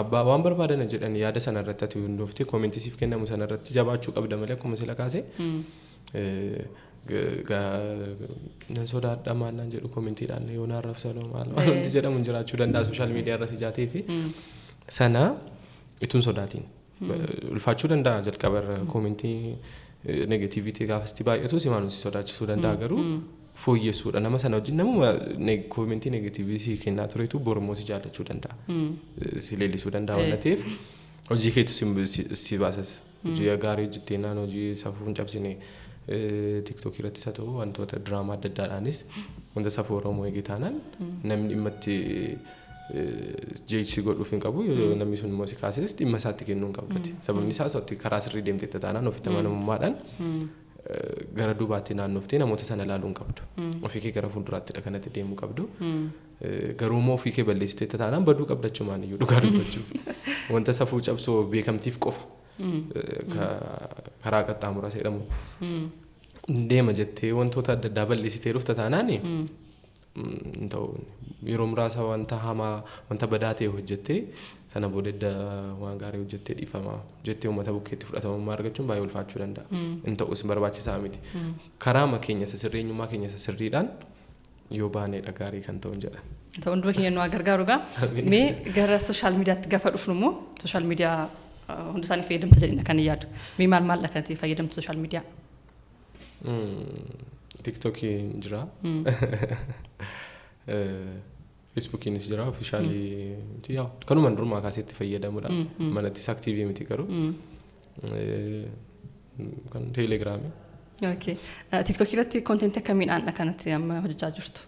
Abbaa waan barbaadan jedhan, yaada sana irratti ati hundooftee commentii siif kennamu sana irratti jabaachuu qabda malee, akkuma sila kaase nan sodaadha, maal naan jedhu, commentiidhaan yoo naan arrabsanoo, maal maal wanti jedhamu jiraachuu danda'a social media irra sijaatee fi sana ituun sodaatiin. Ulfaachuu danda'a jalqaba irra, commentii negativity gaafasti baay'atu simaan si sodaachisuu danda'a, garuu fooyyessuudha. Nama sana wajjin, namuma commentii negative si kennaa turetu bormoo si jaallachuu danda'a. Si leellisuu danda'a waan ta'eef hojii keetu si baasas. Hojii gaarii hojjetteenaan, hojii safuu hin cabsine, TikTokii irrattis haa ta'u wantoota diraamaa adda addaadhaanis wanta safuu Oromoo eege taanaan, namni dhimma itti jechi godhuuf hin qabu. Namni sun immoo si kaases dhimma isaatti kennuu hin qabu. Sababni isaas ati karaa sirrii deemteetta taanaan ofitti amanamummaadhaan gara duubaatti naannoftee namoota sana ilaaluu hin qabdu. Ofii kee gara fuulduraattidha kanatti deemuu qabdu. Garuu immoo ofii kee balleessiteetta taanaan baduu qabda achumaan iyyuu, dhugaa dubbachuuf. Wanta safuu cabsoo beekamtiif qofa karaa qaxxaamuraa jedhamu deema jettee wantoota adda addaa balleessitee dhufta taanaan hin ta'u. Yeroo muraasa wanta hamaa, wanta badaa ta'e hojjettee, sana booda edda waan gaarii hojjettee dhiifama jettee uummata bukkeetti fudhatamummaa argachuun baay'ee ulfaachuu danda'a. Hin ta'us, barbaachisaa miti. Karaama keenya isa sirrii, eenyummaa keenya isa sirriidhaan yoo baanedha gaarii kan ta'u jedha. Ta'u, hunduma keenya nu haa gargaaru gaa. Mee gara social mediaatti gaafa dhufnu immoo, social media hundi isaanii fayyadamta jedhina kan yaadu. Mee maal maal kanatti fayyadamtu social media? TikTokiin jira. Facebookiinis jira officially, kanuma durumaa kaasee itti fayyadamudha. Manattis active miti garuu. Kan Telegramii. Okay. TikTokii irratti contentii akkamiidhaan kanatti amma hojjechaa jirtu?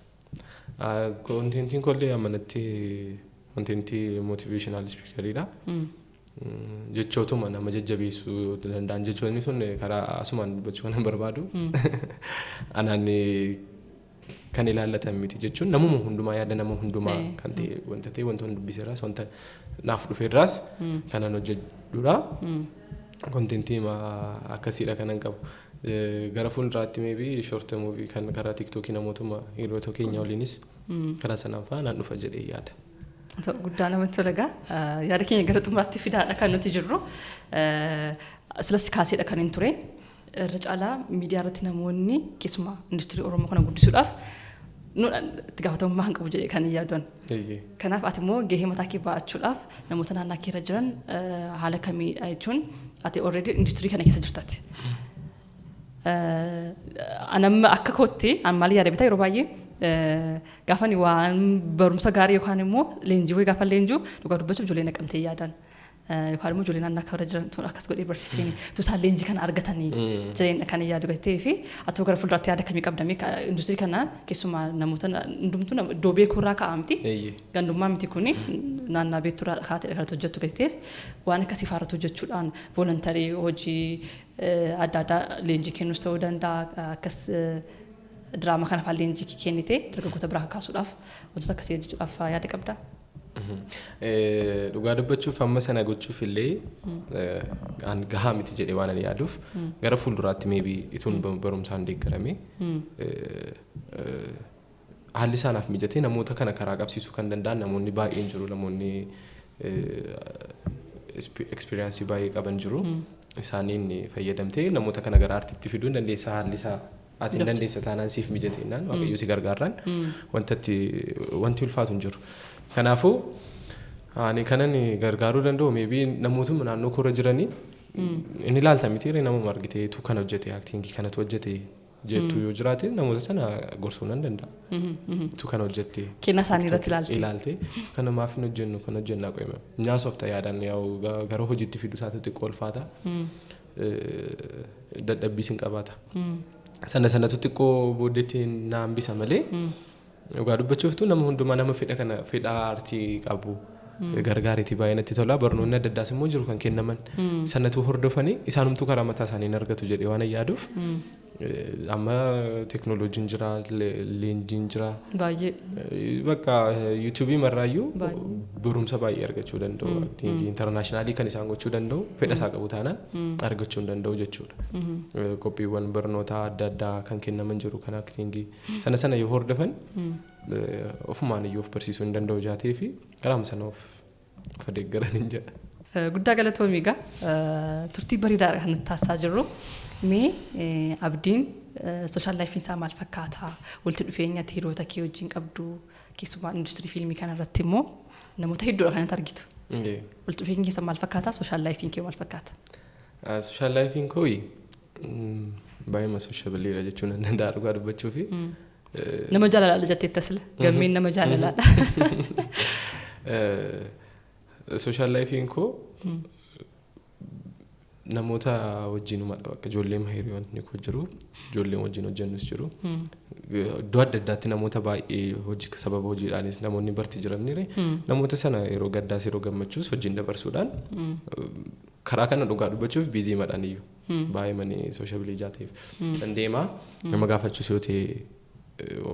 Contentiin kollee manatti contentii motivational speakeriidha. Jechootuma nama jajjabeessuu danda'an, jechoonni sun karaa asumaan dubbachuu kan barbaadu. Anaan kan ilaallatan miti jechuun namuma hundumaa, yaada nama hundumaa kan ta'e, wanta ta'e, wanta dubbiseerraas, wanta naaf dhufeerraas kanan hojjedhudha. Contentii akkasiidha kanan qabu. Gara fuulduraatti maybe short movie kan karaa TikTokii namootuma hiriyoota keenya waliinis karaa sanaan fa'aa naan dhufa jedhee yaada. Guddaa namatti tola egaa. Yaada keenya gara xumuraatti fidaadha kan nuti jirru. Silas kaaseedha kan hin ture. Irra caalaa miidiyaa irratti namoonni keessumaa industirii Oromoo kana guddisuudhaaf itti gaafatamummaa hin qabu jedhee kan hin yaaduun. Kanaaf ati immoo gahee mataa kee ba'achuudhaaf namoota naannaa kee irra jiran haala kamiidha, jechuun ati already industirii kana keessa jirtati. Anamma akka kootti an maal yaada bitaa, yeroo baay'ee gaafa ani waan barumsa gaarii yookaan immoo leenjii wayii gaafa leenjuu, dhugaa dubbachuuf ijoollee Naqamtee yaadan, yookaan immoo ijoollee naannoo akka jiran tun akkas godhee barsiisanii tu isaan leenjii kana argatanii jireenya kan yaadu gatee fi atoo gara fuulduraatti yaada kamii qabdamee industirii kanaan, keessumaa namoota hundumtuu iddoo beekuurraa ka'a miti. Gandummaa miti, kuni naannaa beekturraa kaatee kanatti hojjettu gateef, waan akkasii faarratti hojjechuudhaan voluntary hojii adda addaa leenjii kennus ta'uu danda'a, akkas diraamaa kana fa'aa leenjii kennite dargaggoota biraa kakaasuudhaaf, wantoota akkasii hojjechuudhaaf yaada qabdaa? Dhugaa dubbachuuf amma sana gochuuf illee an gahaa miti jedhee waan ani yaaduuf, gara fuulduraatti maybe ituun barumsaan deeggarame, haalli isaanaaf mijatee, namoota kana karaa qabsiisuu kan danda'an namoonni baay'een jiru, namoonni experience baay'ee qaban jiru. Isaaniin fayyadamtee namoota kana gara aartiitti fiduu hin dandeessa. Haalli isaa ati hin dandeessa taanaan, siif mijate jennaan, Waaqayyo si gargaarraan wantatti wanti ulfaatu hin jiru. Kanaafuu ani kanan gargaaruu danda'u maybe namootuma naannoo koorra jiranii inni ilaalta miti, namuma argitee tu kana hojjete, acting kanatu hojjete jettu yoo jiraate, namoota sana gorsuu nan danda'a. Tu kana hojjette. Kennaa isaanii irratti ilaalte. Ilaalte, kana maaf hin hojjennu, kan hojjennaa qo'ime. Nyaasofta yaadaan yaa'u gara hojiitti fidu isaatu xiqqoo ulfaata. Dadhabbiis hin qabaata. Sana sanatu xiqqoo booddeetti na hambisa malee, dhugaa dubbachuuftu nama hundumaa, nama fedha kana, fedha aartii qabu gargaariitii baay'ee natti tola. Barnoonni adda addaas immoo jiru kan kennaman, sanatu hordofanii isaanumtuu karaa mataa isaanii argatu jedhee waan yaaduuf. Amma teeknooloojiin jira, leenjiin jira. Baay'ee. Bakka YouTube marraayyuu barumsa baay'ee argachuu danda'u. International kan isaan gochuu danda'u, fedha isaa qabu taanaan argachuu hin danda'u jechuudha. Qophiiwwan barnootaa adda addaa kan kennaman jiru kan acting sana sana yoo hordofan, ofumaan iyyuu of barsiisuu hin danda'u jaatee fi karaama sana of deeggaran hin jedha. Guddaa galatoomi egaa, turtii bareedaadha kan nuti taasisaa jirru. Mee Abdiin social lifeiin isaa maal fakkaata? Walitti dhufeenya hiriyoota kee wajjin qabdu, keessumaa industirii fiilmii kana irratti immoo namoota hedduudha kan argitu. Walitti dhufeenyi keessa maal fakkaata? Social lifeiin kee maal fakkaata? Social lifeiin koo baay'ee sociableiidha jechuun nan danda'a dhugaa dubbachuu fi. Nama jaalalaadha jettee tasila. Gammeen nama jaalalaadha. Social lifeiin koo namoota wajjinumadha, bakka ijoolleen hiriyoonni koo jiru, ijoolleen wajjin hojjennus jiru. Iddoo adda addaatti namoota baay'ee hojii, sababa hojiidhaanis namoonni barti jiranidha. Namoota sana yeroo gaddaas yeroo gammachuus wajjin dabarsuudhaan karaa kana dhugaa dubbachuuf busy madhaan iyyuu baay'ee manii sociable jaateef nan deemaa. Nama gaafachuus yoo ta'e,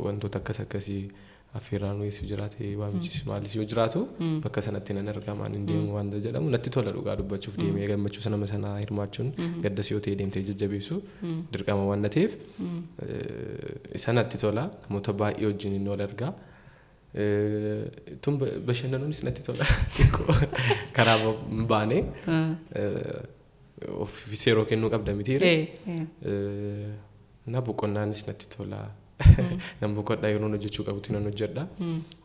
wantoota akkas akkasii affeerraan weessu jiraate, waamichis maalis yoo jiraatu, bakka sanatti nan argamaan hin deemu wanta jedhamu natti tola. Dhugaa dubbachuuf deemee gammachuu nama sanaa hirmaachuun, gaddas yoo ta'e deemtee jajjabeessu dirqama waan ta'eef, isa natti tola. Namoota baay'ee wajjin inni wal argaa. Tun bashannanuunis natti tola, xiqqoo karaa baanee ofiis yeroo kennuu qabda mitiire. Na boqonnaanis natti tola. Nan boqodhaa, yeroon hojjechuu qabutti nan hojjedha.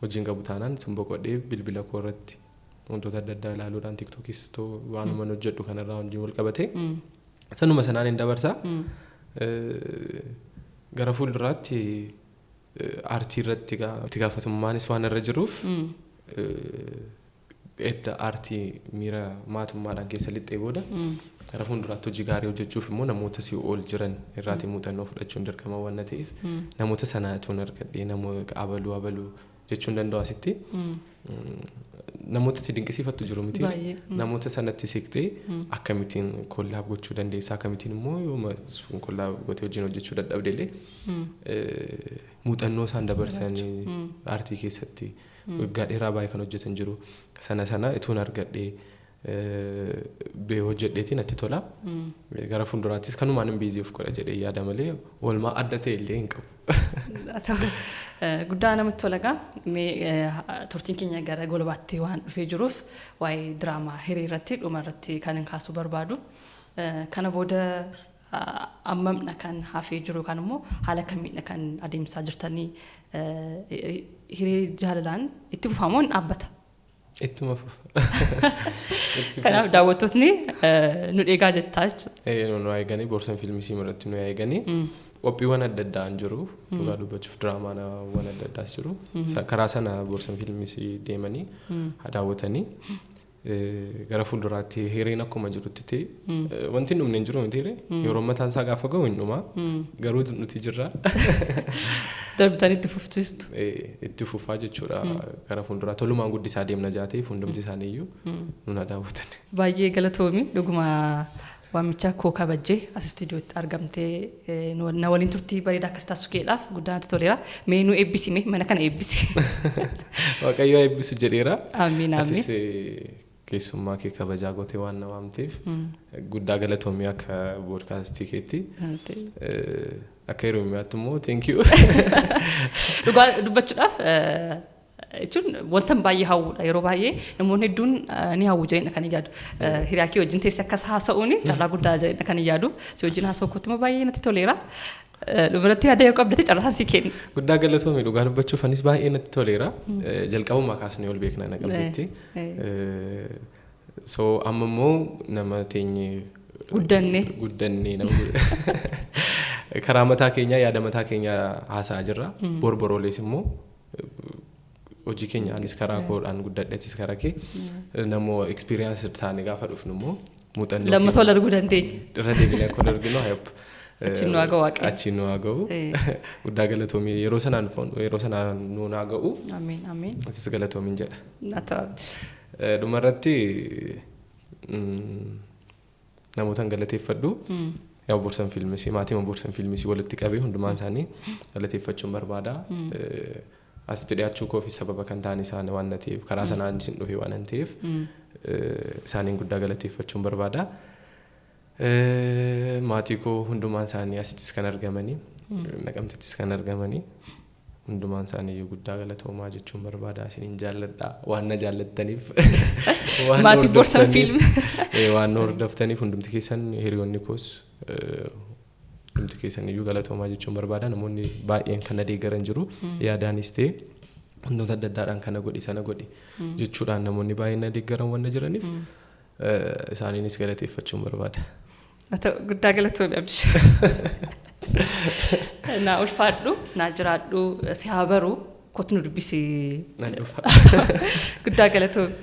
Hojiin qabu taanaan tun boqodhee bilbila koo irratti wantoota adda addaa ilaaluudhaan, TikTokis waanuma hojjedhu kanarraa wajjin wal qabate. Sanuma sanaan hin dabarsa. Gara fuulduraatti aartii irratti itti gaafatamummaan waan irra jiruuf, edda aartii miira maatummaadhaan keessa lixxee booda, gara fuulduraatti hojii gaarii hojjechuuf immoo namoota si ol jiran irraatii muuxannoo fudhachuun dirqama waan ta'eef, namoota sana tuun argadhee, namoota abaluu abaluu jechuun danda'u asitti. Namoota itti dinqisiifattu jiru miti. Namoota sanatti siqtee akkamittiin collab gochuu dandeessa, akkamittiin immoo yooma sun collab gootee wajjin hojjechuu dadhabde illee, muuxannoo isaan dabarsanii aartii keessatti waggaa dheeraa baay'ee kan hojjetan jiru. Sana sana ituun argadhee bee hojjedheetiin natti tola. Gara fuulduraattis kanumaan hin busy of godha jedhee yaada malee oolmaa adda ta'e illee hin qabu. Guddaa namatti tola egaa. Mee turtiin keenya gara golabaatti waan dhufee jiruuf, waa'ee diraamaa Hiree irratti dhuma irratti kan hin kaasuu barbaadu. Kana booda ammamdha kan hafee jiru, yookaan immoo haala kamiidha kan adeemsisaa jirtanii? Hiree Jaalalaan itti fufamoo hin dhaabbata? Ittuma fufa. Kanaaf daawwattootni nu eegaa jettaa jechuudha. Nu eeganii, Boorsan Fiilmisii irratti nu eeganii, qophiiwwan adda addaa hin jiru. Dhugaa dubbachuuf diraamaawwan adda addaas jiru. Karaa sana Boorsan Fiilmisii deemanii haa daawwatanii. Gara fuulduraatti Hireen akkuma jirutti ta'e, wanti hin dhumne hin jiru miti, hiree yeroo mataan isaa gaafa ga'u hin dhuma, garuu nuti jirra. Darbitanii itti fufsiistu. Itti fufaa jechuudha. Gara fuulduraa tolumaan guddisaa deemna jaatee, hundumti isaaniiyyuu nuna daawwatan. Baay'ee galatoomi, dhuguma waamicha koo kabajjee as istuudiyootti argamtee na waliin turtii bareedaa akkas taasisu keedhaaf guddaa natti toleera. Mee nu eebbisi, mee mana kana eebbisi. Waaqayyo eebbisu jedheera. Amiin, amiin. Atis keessummaa kee kabajaa gootee waan na waamteef guddaa galatoomii akka podcastii keetti. Akka Oromiyaatti immoo thank you. Dhugaa dubbachuudhaaf jechuun wanta baay'ee hawwudha. Yeroo baay'ee namoonni hedduun ni hawwu jedheen kan yaadu. Hiriyaa kee wajjin teessee akkas haasa'uun carraa guddaa jedheen kan yaadu. Si wajjin haasa'u kootti immoo baay'ee natti toleera. Dhumarratti yaada yoo qabdate carraan sii kenna. Guddaa galatoomii, dhugaa dubbachuuf anis baay'ee natti toleera. Jalqabumaa kaasnee ol beekna Naqamteetti. So amma immoo nama teenye Guddanne. Guddannee nama karaa mataa keenyaa, yaada mataa keenyaa haasa'aa jirra. Borboroolees immoo hojii keenya anis karaa koodhaan guddadheetis karaa kee namoo experience taane gaafa dhufnu immoo muuxannoo Lammatoo wal arguu dandeenya. Irra deebinee akka wal arginu I hope. Achiin nu haa ga'u Waaqayyo. Achiin nu haa ga'u. Guddaa galatoomii, yeroo sanaan yeroo sanaan nu haa ga'u. Amiin, amiin. Atis galatoomiin jedha. Naa ta'u. Dhumarratti namootan galateeffadhu. Yaa Borsan Fiilmisii, maatii Borsan Fiilmisii walitti qabee hundumaan isaanii galateeffachuun barbaada. Asitti dhiyaachuu koofis sababa kan ta'an isaan waan na ta'eef, karaa sanaan isin dhufe waan ta'eef, isaaniin guddaa galateeffachuun barbaada. Maatii koo hundumaan isaanii, asittis kan argamanii, Naqamtittis kan argamanii, hundumaan isaanii iyyuu guddaa galatoomaa jechuun barbaada. Isiniin jaalladha waan na jaallattaniif. Waan na Maatii Borsan hordoftaniif, Fiilm. Waan na hordoftaniif hundumti keessan, hiriyoonni koos hundumti keessan iyyuu galatoomaa jechuun barbaada. Namoonni baay'een kan na deeggaran jiru, yaadaanis ta'e wantoota adda addaadhaan kana godhi, sana godhi jechuudhaan namoonni baay'een na deeggaran waan na jiraniif isaaniinis galateeffachuun barbaada. Haa ta'u, guddaa galatoomi Abdish. Naa ulfaadhu, naa jiraadhu, si haa baru, kootu nu dubbisi. Nan dhufa. Guddaa galatoomi.